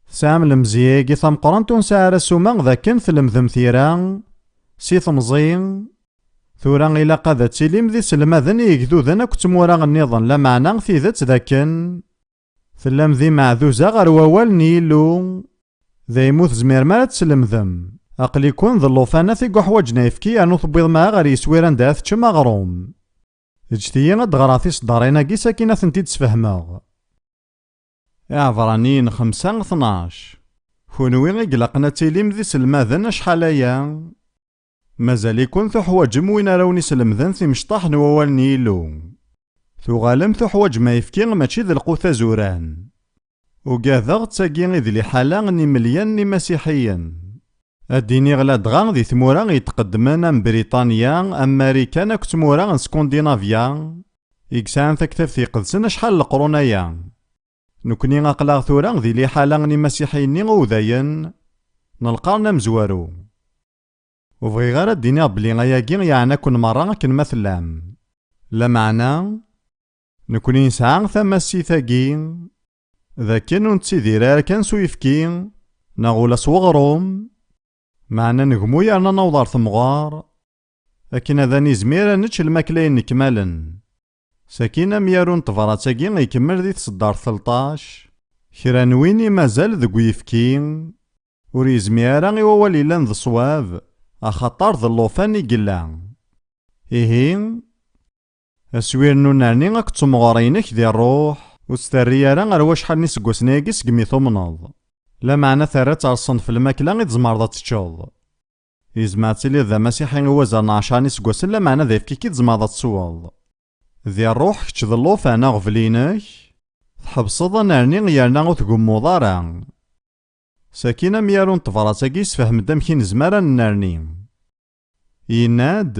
tesɛam lemzeyya-agi tameqqrant ur nesɛi ara ssuma d akken tlemdem tira si temẓi, tura ilaq ad tilim d iselmaden i yegduden akked tmura nniḍen, lameɛna tidet d akken tellam d imeɛduza ɣer wawal n Yillu, daymi ur tezmirem ara ad teslemdem. Aql-iken d llufanat i yuḥwaǧen ayefki yernu tewwiḍem-aɣ ɣer yeswir anda ara teččem aɣrum. Ǧǧet-iyi ad d-ɣreɣ tiseddarin-agi sakin ad tent-id-sfehmeɣ. Iɛebṛaniyen xemsa tnac. Kunwi i ilaqen ad tilim d iselmaden acḥal aya, mazal-iken tuḥwaǧem win ara wen-islemden timecṭaḥ n wawal n Yillu. Tuɣalem tuḥwaǧem ayefki mačči d lqut azuran. Ugadeɣ d tagi i d liḥala n imelyan n imasiḥiyen. Ad d-iniɣ ladɣa di tmura i yetqeddmen am Briṭanya, am Marikan akked tmura n Skundinavya, i yesɛan Taktabt Iqedsen acḥal n leqrun aya. Nekni aql-aɣ tura di liḥala n imasiḥiyen-nni udayen n lqern amezwaru. Ur bɣiɣ ara ad d-iniɣ belli ayagi yeɛna-ken merra akken ma tellam. Lameɛna, nekni nesɛa tamassit-agi d akken ur nettidir ara kan s uyefki neɣ ula s weɣrum, meɛna negmu yerna naweḍ ɣer temɣer akken ad nizmir ad nečč lmakla yenekmalen. Sakin amyaru n tebrat-agi ikemmel di tseddart telṭac, kra n win i mazal deg uyefki ur yezmir ara i wawal yellan d ṣṣwab, axaṭer d llufan i yella. Ihi, aswir n unerni akked temɣer-inek di ṛṛuḥ, ur tt-terri ara ar wacḥal n iseggasen-agi segmi tumneḍ. Lameɛna terra-tt ar ṣṣenf lmakla i tzemreḍ ad teččeḍ. Yezmer ad tiliḍ d amasiḥi i wazal n ɛecṛa n iseggasen, lameɛna d ayefki i tzemreḍ ad tesweḍ. Di ṛṛuḥ kečč d llufan aɣbel-inek, tḥebseḍ anerni yerna ur tgemmuḍ ara. Sakin amyaru n tebrat-agi yessefhem-d amek i nezmer ad nennerni. Yenna-d,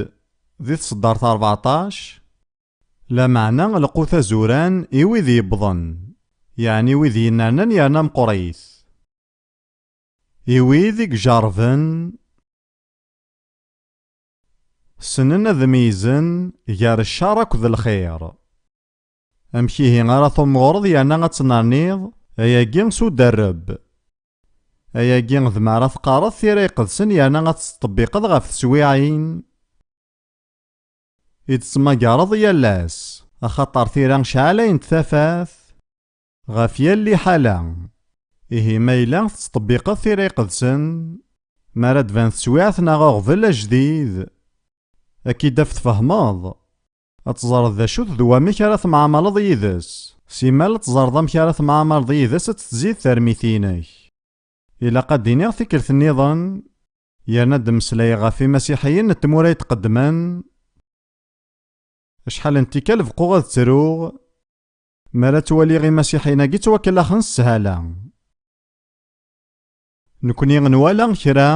di tseddart rbeɛṭac, lameɛna lqut azuran i wid yewwḍen, yeɛni wid yennernan yerna meqqrit, i wid i ijerrben, ssnen ad meyyzen gar ccer akked lxir. Amek ihi ara tumɣureḍ yerna ad tennerniḍ ayagi s uderreb? Ayagi d mi ara teqqareḍ tira iqedsen yerna ad tettṭebbiqeḍ ɣef teswiɛin i d-tettmagareḍ yal ass, axaṭer tira cɛalayent tafat ɣef yal liḥala. Ihi ma yella tettṭebbiqeḍ tira iqedsen, mi ara d-tban teswiɛt neɣ aɣbel ajdid, ad k-id-taf tfehmeḍ, ad teẓreḍ d acu-t d wamek ara temɛamaleḍ yid-s. Simmal ad teẓreḍ amek ara temɛamaleḍ yid-s, ad tettzid tarmit-inek. Ilaq ad d-iniɣ tikkelt nniḍen, yerna ad d-mmeslayeɣ ɣef imasiḥiyen n tmura itqeddmen. Acḥal n tikkal beqquɣ ad ttruɣ mi ara ttwaliɣ imasiḥiyen-agi ttwakellaxen s sshala. Nekni nwala kra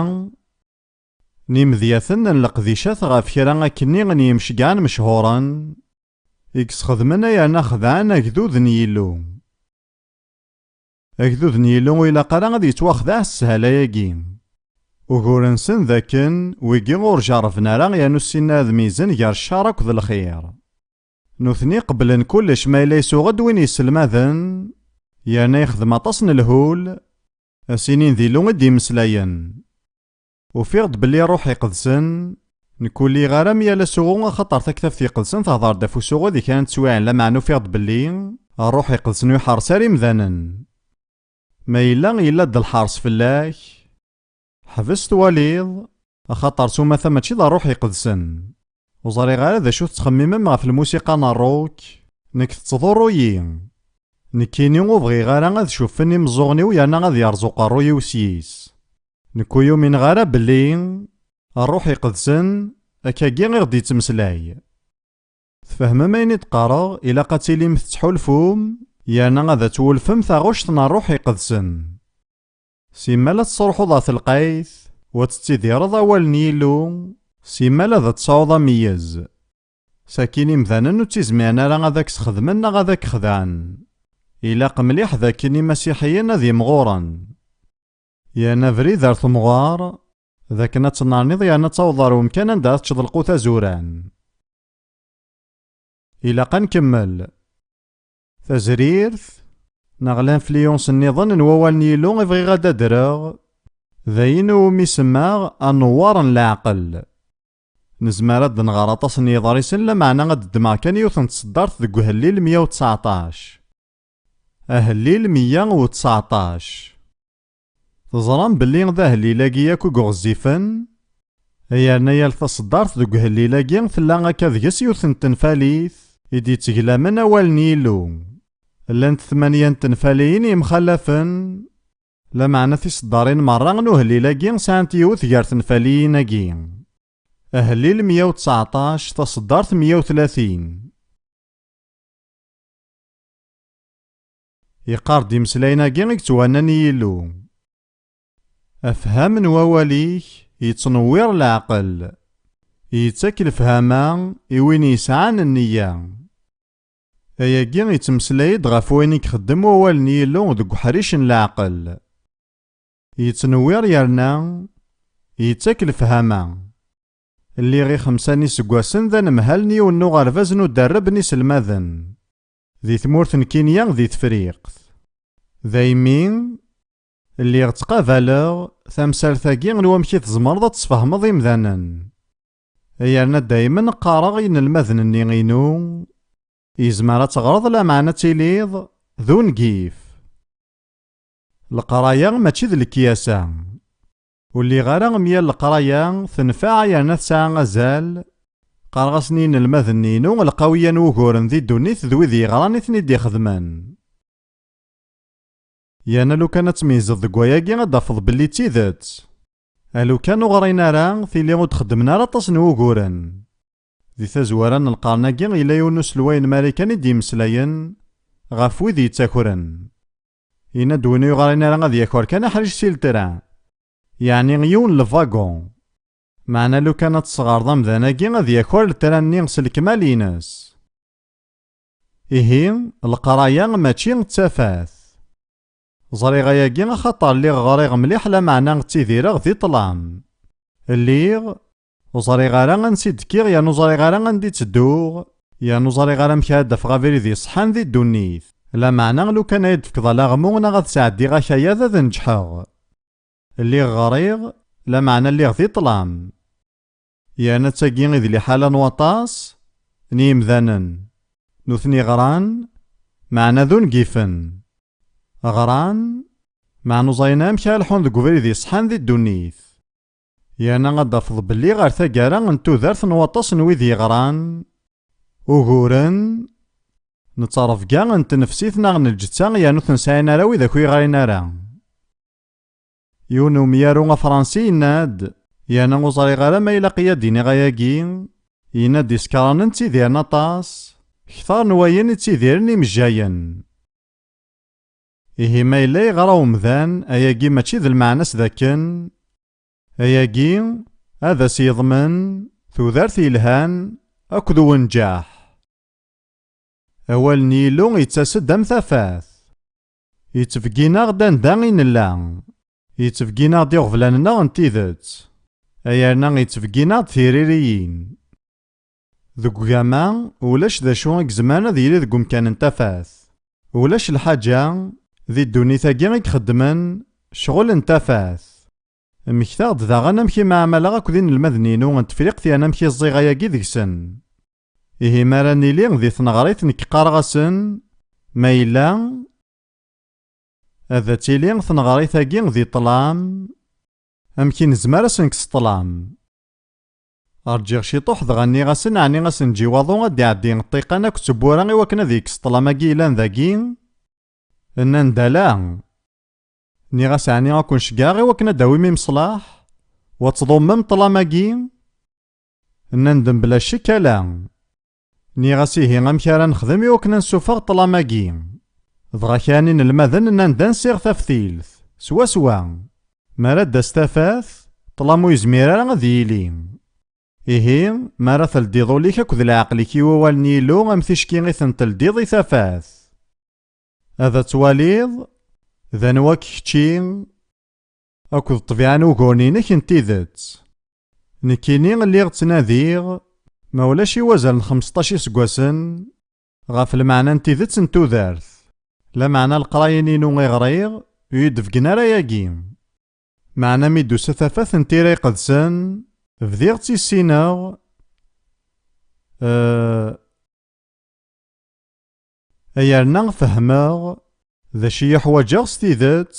n imedyaten n leqdicat ɣef kra akkenni n yimceggɛen mechuren i yesxedmen ay yerna xedɛen agdud n Yillu. Agdud n Yillu ur ilaq ara ad yettwaxdeɛ s sshala-agi. Ugur-nsen d akken wigi ur jerrben ara yernu ssinen ad meyyzen gar ccer akked lxir. Nutni qeblen kullec ma yella ysuɣ-d win yesselmaden, yerna yexdem aṭas n lhul, a s-inin d Illu i d-imeslayen. Ufiɣ-d belli Ṛṛuḥ Iqedsen, nekk ur lliɣ ara am yal asuɣu axaṭer Taktabt Iqedsen tehder-d ɣef usuɣu di kra n teswiɛin, lameɛna ufiɣ-d belli Ṛṛuḥ Iqedsen ur iḥerres ara imdanen. Ma yella, yella-d lḥers fell-ak, ḥbes twaliḍ, axaṭer s umata mačči d Ṛṛuḥ Iqedsen. Ur ẓriɣ ara d acu tettxemmimem ɣef lmusiqa n ṛṛuk, nekk tettḍurru-yi. Nekkini ur bɣiɣ ara ad cuffen imeẓẓuɣen-iw yerna ad yerẓ uqerruy-iw s yis. Nekk ur yumineɣ ara belli Ṛṛuḥ Iqedsen akkagi i ɣ-d-yettmeslay. Tfehmem ayen i d-qqareɣ? Ilaq ad tilim tettḥulfum, yerna ad twulfem taɣect n Ṛṛuḥ Iqedsen. Simmal ad tesruḥuḍ ɣer telqayt, u ad tettidireḍ awal n Yillu, simmal ad tesɛuḍ ameyyez. Sakin imdanen ur ttizmiren ara ad ak-sxedmen neɣ ad ak-xedɛen. Ilaq mliḥ d akken imasiḥiyen ad imɣuren. Yerna abrid ar temɣer, d akken ad tennerniḍ yerna ad tawḍeḍ ar umkan anda ad teččeḍ lqut azuran. Ilaq ad nkemmel. Tazrirt, neɣ l'influence nniḍen n wawal n Yillu i bɣiɣ ad d-adreɣ, d ayen umi semmaɣ anewwar n leɛqel. Nezmer ad d-nɣer aṭas n yiḍrisen, lameɛna ad d-ddmeɣ kan yiwet n tseddart deg uhellil meyya u tseɛṭac. Ahellil meyya u tseɛṭac. Teẓram belli d ahellil-agi akk i ɣezzifen? Yerna yal taseddart deg uhellil-agi tella akka deg-s yiwet n tenfalit i d-yetteglamen awal n Yillu. Llant tmanya n tenfaliyin yemxalafen, lameɛna tiseddarin merra n uhellil-agi sɛant yiwet gar tenfaliyin-agi. Ahellil meyya u tseɛṭac, taseddart meyya u tlatin. Yeqqar-d imeslayen-agi i yettwannan i Yillu: Afham n wawal-ik yettnewwir leɛqel, yettak lefhama i win yesɛan nniya. Ayagi yettmeslay-d ɣef wayen i ixeddem wawal n Yillu deg uḥric n leɛqel. Yettnewwir yerna yettak lefhama. Lliɣ i xemsa n yiseggasen d anemhal n yiwen n uɣerbaz n uderreb n iselmaden di tmurt n Kinya di Tefriqt. Daymi, lliɣ ttqabaleɣ tamsalt-agi n wamek i tzemreḍ ad tesfehmeḍ imdanen. Yerna daymen qqareɣ i yinelmaden-nni-inu, yezmer ad teɣreḍ lameɛna ad tiliḍ d ungif. Leqraya mačči d lekyasa. Ur lliɣ ara am yal leqraya tenfeɛ yerna tesɛa azal. Qqareɣ-asen i yinelmaden-inu lqawiya n wuguren di ddunit d wid yeɣran i ten-id-ixedmen. Yerna lukan ad tmeyyzeḍ deg wayagi ad d-tafeḍ belli d tidet. A lukan ur ɣrin ara, tili ur d-xeddmen ara aṭas n wuguren. Di tazwara n lqern-agi yella yiwen n uselway n Marikan i d-yemmeslayen ɣef wid yettakren. Yenna-d win ur yeɣrin ara ad yaker kan aḥric si letren, yeɛni yiwen n lvagun. Meɛna lukan ad tesɣerḍ amdan-agi ad yaker lettra-nni s lekmal-ines. Ihi, leqraya mačči d tafat. Ẓriɣ ayagi axaṭer lliɣ ɣriɣ mliḥ, lameɛna ttidireɣ di ṭṭlam. Lliɣ ur ẓriɣ ara ansi d-kkiɣ, yernu ur ẓriɣ ara anda i ttedduɣ, yernu ur ẓriɣ ara amek ara d-afeɣ abrid iṣeḥḥan di ddunit. Lameɛna lukan ay d-tefkeḍ alaɣmu neɣ ad sɛeddiɣ akayad ad neǧḥeɣ. Lliɣ ɣriɣ, lameɛna lliɣ di ṭṭlam. Yerna d tagi i d liḥala n waṭas n yimdanen. Nutni ɣran, meɛna d ungifen. Ɣran, meɛna ur ẓrin amek ara lḥun deg ubrid iṣeḥḥan di ddunit. Yerna ad d-tafeḍ belli ɣer taggara n tudert n waṭas n wid yeɣran, uguren n ttrebga n tnefsit neɣ n lǧetta, yerna ur ten-sɛin ara wid akk yeɣrin ara. Yiwen umyaru afransi yenna-d, yerna ur ẓriɣ ara ma ilaq-iyi ad d-iniɣ ayagi, yenna-d isekṛanen ttidiren aṭas, kter n wayen i ttidiren imejjayen. Ihi ma yella yeɣra umdan, ayagi mačči d lmeɛna-s d akken, ayagi ad as-yeḍmen tudert yelhan akked wenǧaḥ. Awal n Yillu yettas-d am tafat. Yettbeggin-aɣ-d anda i nella. Yettbeggin-aɣ-d iɣeblan-nneɣ n tidet. Ayerna yettbeggin-aɣ-d tiririyin. Deg ugama, ulac d acu i izemren ad yili deg umkan n tafat. Ulac lḥaǧa, di ddunit-agi i ixeddmen ccɣel n tafat. Mmektaɣ-d daɣen amek i mɛamaleɣ akked inelmaden-inu n Tefriqt yerna amek i ẓẓiɣ ayagi deg-sen. Ihi mi ara nili di tneɣrit nekk qqareɣ-asen, ma yella ad tili tneɣrit-agi di ṭṭlam, amek i nezmer ad s-nekkes ṭṭlam? Rǧiɣ ciṭuḥ dɣa nniɣ-asen, ɛni asenǧi waḍu ad d-iɛeddi ṭṭiqan akked tewwura i wakken ad yekkes ṭṭlam-agi yellan dagi? Nnan-d ala. Nniɣ-as, ɛni ad ken-ceggɛeɣ i wakken ad d-tawim imeṣlaḥ, u ad tḍummem ṭṭlam-agi? Nnan-d mebla ccek ala. Nniɣ-as, ihi amek ara nexdem i wakken ad nessufeɣ ṭṭlam-agi? Dɣa kra n inelmaden nnan-d ad nsiɣ taftilt, swaswa. Mi ara d-tas tafat, ṭṭlam ur yezmir ara ad yili. Ihi, mi ara teldiḍ ul-ik akked leɛqel-ik i wawal n Yillu, am ticki i ten-teldiḍ i tafat. Ad twaliḍ d anwa-k kečči akked ṭṭbiɛa n uguren-inek n tidet. Nekkini lliɣ ttnadiɣ, ma ulac i wazal n xmesṭac iseggasen, ɣef lmeɛna n tidet n tudert. Lameɛna leqrayen-inu i ɣriɣ, ur yi-d-beggen ara ayagi. Meɛna mi d-tusa tafat n Tira Iqedsen, bdiɣ ttissineɣ, eh, yerna fehmeɣ d acu i ḥwaǧeɣ s tidet,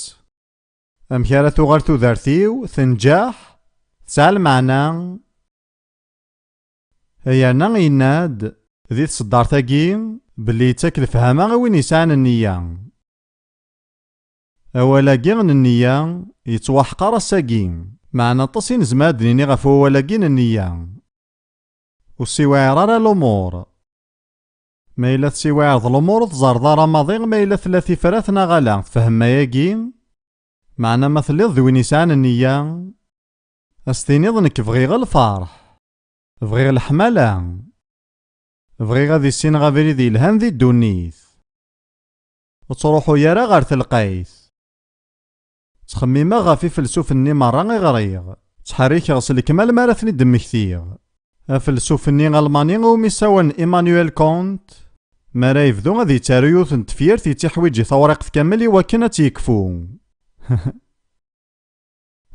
amek ara tuɣal tudert-iw tenǧeḥ, tesɛa lmeɛna. Yerna yenna-d di tseddart-agi belli yettak lefhama i win yesɛan nniya. Awal-agi n nniya yettwaḥqar ass-agi, meɛna aṭas i nezmer ad d-nini ɣef wawal-agi n nniya. Ur ssiwaɛir ara lumuṛ. Ma yella tessiwaɛreḍ lumuṛ, ur teẓẓareḍ ara maḍi ma yella tella tifrat neɣ ala, tfehmem ayagi? Meɛna ma telliḍ d win yesɛan nniya, ad s-tiniḍ, nekk bɣiɣ lferḥ, bɣiɣ leḥmala, bɣiɣ ad issineɣ abrid yelhan di ddunit. Ur ttruḥu ara ɣer telqayt. Ttxemmimeɣ ɣef ifelsufen-nni merra i ɣriɣ. Ttḥerrikeɣ s lekmal mi ara ten-id-mmektiɣ. Afelsuf-nni almani iwumi ssawalen Immanuel Kant, mi ara yebdu ad yettaru yiwet n tefyirt yettiḥwiǧ i tawriqt kamel i wakken ad tt-yekfu.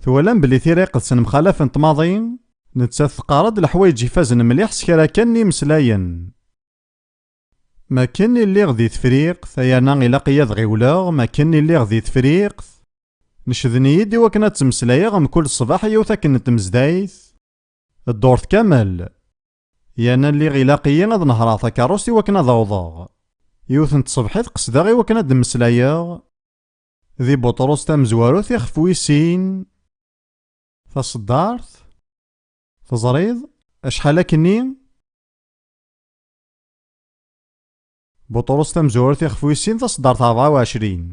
Twalam belli Tira Iqedsen mxalafent maḍi? Nettat teqqar-d leḥwayeǧ ifazen mliḥ s kra kan n yimeslayen. Makken i lliɣ di Tefriqt, yerna ilaq-iyi ad ɣiwleɣ, makken i lliɣ di Tefriqt, necden-iyi-d i wakken ad ttmeslayeɣ mkul ṣṣbeḥ yiwet akken n tmezdayt, ddurt kamel. Yerna lliɣ ilaq-iyi ad nehreɣ takeṛṛust i wakken ad awḍeɣ. Yiwet n tṣebḥit qesdeɣ i wakken ad d-mmeslayeɣ di Buṭrus tamezwarut ixef wis sin. Taṣeddart, teẓriḍ acḥal akkenni? Buṭrus tamezwarut ixef wis sin, taṣeddart rebɛa u ɛecrin.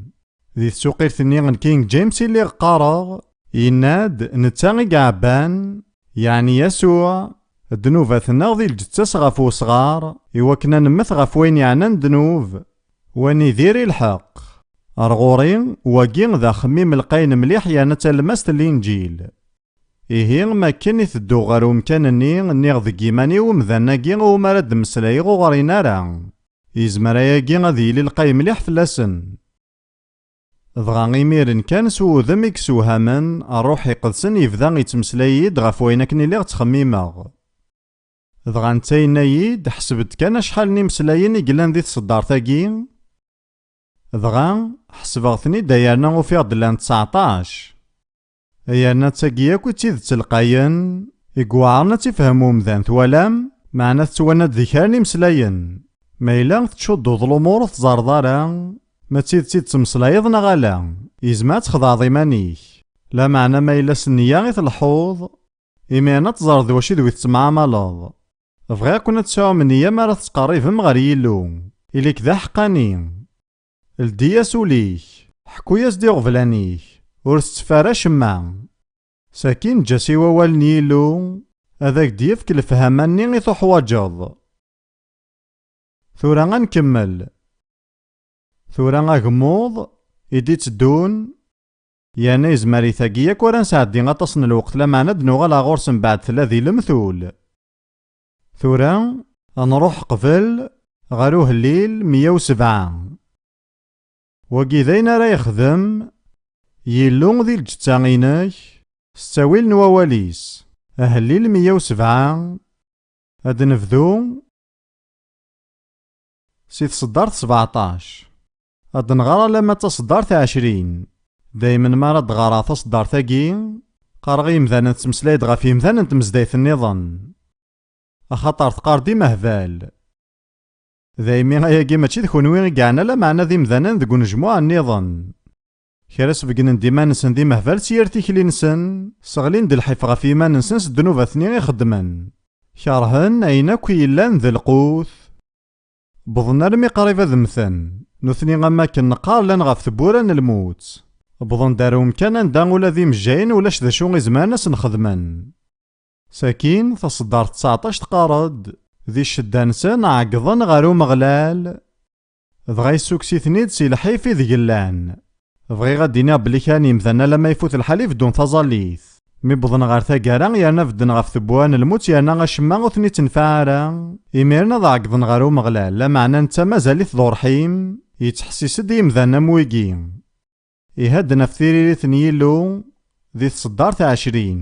Di tsuqilt-nni n King James i lliɣ qqareɣ, yenna-d, netta i iɛebban, Yeɛni Yasuɛ, ddnubat-nneɣ di lǧetta-s ɣef wesɣar, iwakken ad nemmet ɣef wayen yeɛnan ddnub, wa nidir i lḥeqq. Ar ɣur-i, wagi d axemmim lqayen mliḥ yerna d talemmast n Linǧil. Ihi, makken i tedduɣ ɣer umkan-nni, nniɣ deg yiman-iw, umdan-agi iwumi ara d-mmeslayeɣ ur ɣrin ara. Yezmer ayagi ad yili lqay mliḥ fell-asen. Dɣa imiren kan s wudem i yessewhamen, Ṛṛuḥ Iqedsen yebda yettmeslay-iyi-d ɣef wayen akken i lliɣ ttxemmimeɣ. Dɣa netta yenna-yi-d, ḥseb-d kan acḥal n imeslayen i yellan di tṣeddart-agi. Dɣa, ḥesbeɣ-ten-id, ay yerna ufiɣ-d llan tseɛṭac. Ay yerna d tagi akk i d tidet lqayen, i iweɛren ad tifhem umdan, twalam, meɛna tettwanna-d di kra n imeslayen. Ma yella tettcudduḍ lumuṛ ur teẓẓareḍ ara, ma d tidet i d-tettmeslayeḍ neɣ ala, yezmer ad txedɛeḍ iman-ik. Lameɛna ma yella s nniya i tleḥḥuḍ, imiren ad teẓreḍ d wacu d wi tettemɛamaleḍ. Bɣiɣ-ken ad tesɛum nniya mi ara tettqerribem ɣer Yillu, ili-k d aḥeqqani. Ldi-yas ul-ik, ḥku-yas-d iɣeblan-ik, ur tettef ara acemma. Sakin eǧǧ-as i wawal n Yillu, ad ak-d-yefk lefhama-nni i tuḥwaǧeḍ. Tura ad nkemmel. Tura agemmuḍ i d-itteddun, yerna yezmer i tagi akk ara nesɛeddi aṭas n lweqt, lameɛna ad nuɣal ɣer ɣur-s mbeɛd tella di lemtul. Tura, ad nruḥ qbel ɣer uhellil meyya u sebɛa. Wagi d ayen ara yexdem Yillu di lǧetta-inek, s ttawil n wawal-is. Ahellil meyya u sebɛa, ad nebdu si tṣeddart sbeɛṭac. Ad nɣer alamma d taṣeddart ɛecrin. Daymen mi ara d-ɣreɣ taṣeddart-agi, qqareɣ i yimdanen tettmeslay-d ɣef yimdanen n tmezdayt-nniḍen. Axaṭer teqqar-d imehbal. Daymi ayagi mačči d kunwi i yeɛnan, lameɛna d imdanen deg unejmuɛ-nniḍen. Kra sbeggnen-d iman-nsen d imehbal s yir tikli-nsen, sseɣlin-d lḥif ɣef yiman-nsen s ddnubat-nni i xeddmen. Kerhen ayen akk yellan d lqut. Wwḍen armi qrib ad mmten. Nutni, am wakken neqqar, llan ɣef tewwura n lmut. Wwḍen-d ar umkan anda ula d imejjayen ulac d acu i zemren ad sen-xedmen. Sakin, taṣeddart tseɛṭac teqqar-d, di ccedda-nsen ɛeggḍen ɣer Umeɣlal, dɣa yessukkes-iten-id si lḥif ideg llan. Bɣiɣ ad d-iniɣ belli kra n yimdanen alamma ifut lḥal i beddun taẓallit. Mi wwḍen ɣer taggara, yerna bedden ɣef tewwura n lmut, yerna acemma ur ten-ittenfaɛ ara, imiren ad ɛeggḍen ɣer Umeɣlal, lameɛna netta mazal-it d urḥim, yettḥessis-d i yimdanen am wigi. Ihadden ɣef tiririt n Yillu di tṣeddart ɛecrin.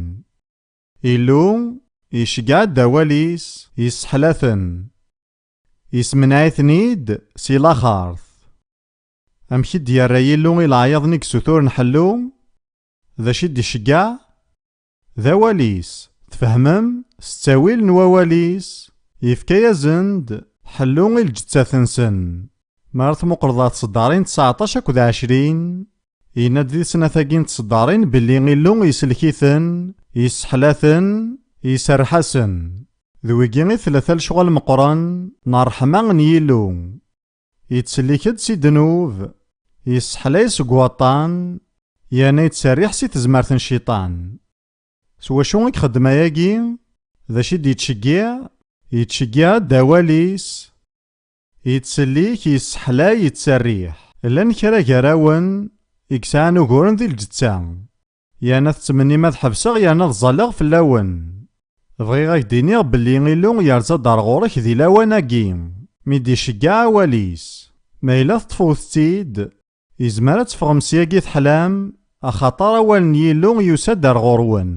Illu iceggeɛ-d awal-is, yesseḥla-ten. Yesmenɛ-iten-id si laxert. Amek i d-yerra Yillu i leɛyaḍ-nni i yessuturen ḥellu? D acu i d-iceggeɛ? D awal-is. Tfehmem? S ttawil n wawal-is, yefka-yasen-d ḥellu i lǧettat-nsen. Mi ara tmuqleḍ ɣer tṣeddarin tseɛṭac akked ɛecrin, yenna-d di snat-agi n tṣeddarin belli Illu isellek-iten, yesseḥla-ten, iserreḥ-asen. D wigi i tlata lecɣal meqqren n ṛṛeḥma n Yillu. Yettsellik-d si ddnub, yesseḥlay seg waṭṭan, yerna yettserriḥ si tezmert n cciṭan. S wacu i ixeddem ayagi? D acu i d-yettceggiɛ? Yettceggiɛ-d awal-is. Yettsellik, yesseḥlay, yettserriḥ. Llan kra gar-awen i yesɛan uguren di lǧetta. Yerna tettmennim ad ḥebseɣ yerna ad ẓẓalleɣ fell-awen. Bɣiɣ ad k-d-iniɣ belli Illu yerza-d ar ɣur-k di lawan-agi, mi d-iceggeɛ awal-is. Ma yella teṭṭfeḍ-t-id, yezmer ad teffɣem syagi teḥlam, axaṭer awal n Yillu yusa-d ar ɣur-wen.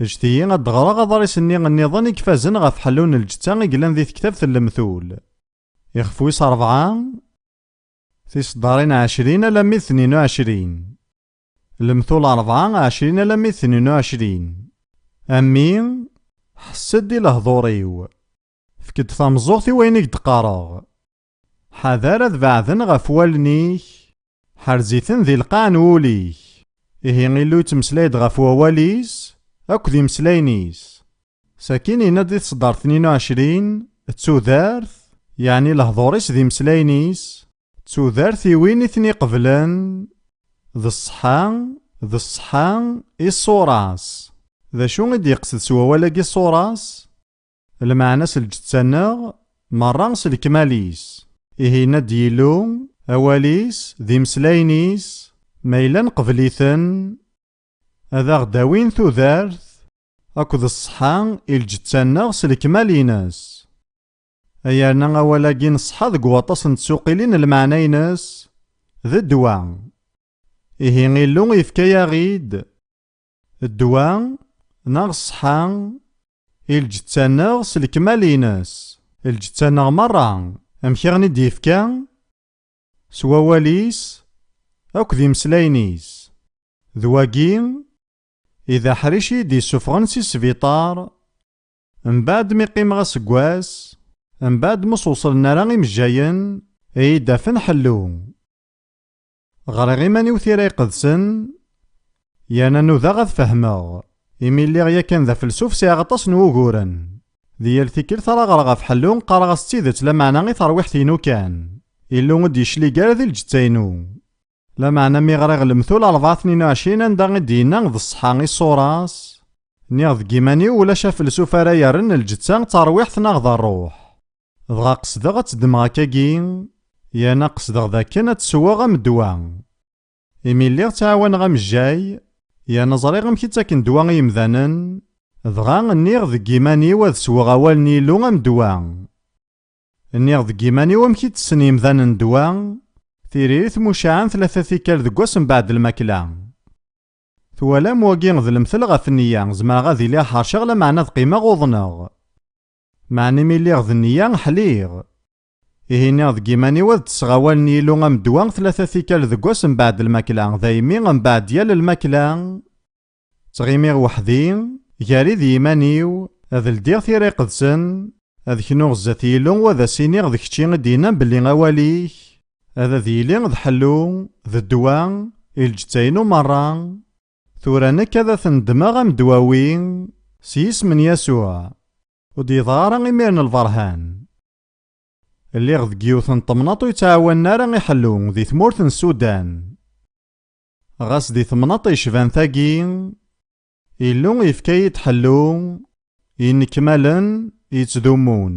Ǧǧet-iyi ad d-ɣreɣ aḍris-nni nniḍen i ifazen ɣef ḥellu n lǧetta i yellan di tektabt n Lemtul. Ixef wis ṛebɛa, tiseddarin ɛecrin alammi d tnin u ɛecrin. Lemtul ṛebɛa, ɛecrin alammi d tnin u ɛecrin. A mmi, ḥess-d i lehdur-iw. Efk-d tameẓẓuɣt i wayen i k-d-qqareɣ. Ḥader ad beɛden ɣef wallen-ik, ḥerz-iten di lqaɛ n wul-ik. Ihi Illu yettmeslay-d ɣef wawal-is akked imeslayen-is. Sakin yenna-d di tseddart tnin u ɛecrin, d tudert, yeɛni lehdur-is d imeslayen-is, d tudert i win i ten-iqeblen, d ṣṣeḥḥa, d ṣṣeḥḥa i ṣṣura-s. D acu i d-yeqsed s wawal-agi ṣṣura-s? Lmeɛna-s lǧetta-nneɣ merra s lekmal-is. Ihi yenna-d Yillu, awal-is d imeslayen-is, ma yella nqebl-iten, ad aɣ-d-awin tudert akked ṣṣeḥḥa i lǧetta-nneɣ s lekmal-ines. Ay yerna awal-agi n ṣṣeḥḥa deg waṭas n tsuqilin, lmeɛna-ines d ddwa. Ihi Illu yefka-yaɣ-id ddwa neɣ ṣṣeḥḥa i lǧetta-nneɣ s lekmal-ines, lǧetta-nneɣ merra. Amek i ɣen-id-yefka? S wawal-is akked imeslayen-is. D wagi i d aḥric i yi-d-yessufɣen si sbiṭar, mbeɛd mi qqimeɣ aseggas, mbeɛd mi ur s-wṣlen ara imejjayen i yi-d-afen ḥellu. Ɣriɣ iman-iw Tira Iqedsen, yerna nudaɣ ad fehmeɣ, imi lliɣ yakan d afelṣuf sɛiɣ aṭas n wuguren. Di yal tikkelt ara ɣreɣ ɣef ḥellu, qqareɣ-as d tidet, lameɛna i terwiḥt-inu kan. Illu ur d-yeclig ara di lǧetta-inu. Lameɛna mi ɣriɣ Lemtul rebɛa tnin u ɛecrin, anda i d-yenna d ṣṣeḥḥa i ṣṣura-s, nniɣ deg yiman-iw ulac afelṣuf ara yerren lǧetta d tarwiḥt neɣ d ṛṛuḥ. Dɣa qesdeɣ ad tt-ddmeɣ akkagi, yerna qesdeɣ dakken ad tt-sweɣ am ddwa. Imi lliɣ ttɛawaneɣ amejjay, yerna ẓriɣ amek i ttaken ddwa i yemdanen, dɣa nniɣ deg yiman-iw ad sweɣ awal n Yillu am ddwa. Nniɣ deg yiman-iw amek i tessen yemdanen ddwa, tiririt mucaɛen tlata tikkal deg wass mbeɛd lmakla. Twalam, wagi d lemtel ɣef nniya, zemreɣ ad iliɣ ḥerceɣ lameɛna ad qqimeɣ uḍneɣ. Meɛna imi lliɣ d nniya, ḥliɣ. Ihi nniɣ deg yiman-iw ad ttesseɣ awal n Yillu am ddwa tlata tikkal deg wass mbeɛd lmakla, daymi mbeɛd yal lmakla, ttɣimiɣ weḥd-i, gar-i d yiman-iw, ad ldiɣ Tira Iqedsen, ad knuɣ zdat Yillu u ad as-iniɣ d kečči i d-yennan belli awal-ik ad ad yili d ḥellu, d ddwa, i lǧetta-inu merra. Tura nekk ad ten-ddmeɣ am ddwawi, s yisem n Yasuɛ. Ur d-yeḍra ara imiren lberhan. Lliɣ deg yiwet n temnaḍt ur yettɛawanen ara i ḥellu di tmurt n Sudan. Ɣas di temnaḍt yecban tagi, Illu yefka-yi-d ḥellu, yennekmalen, yettdumun.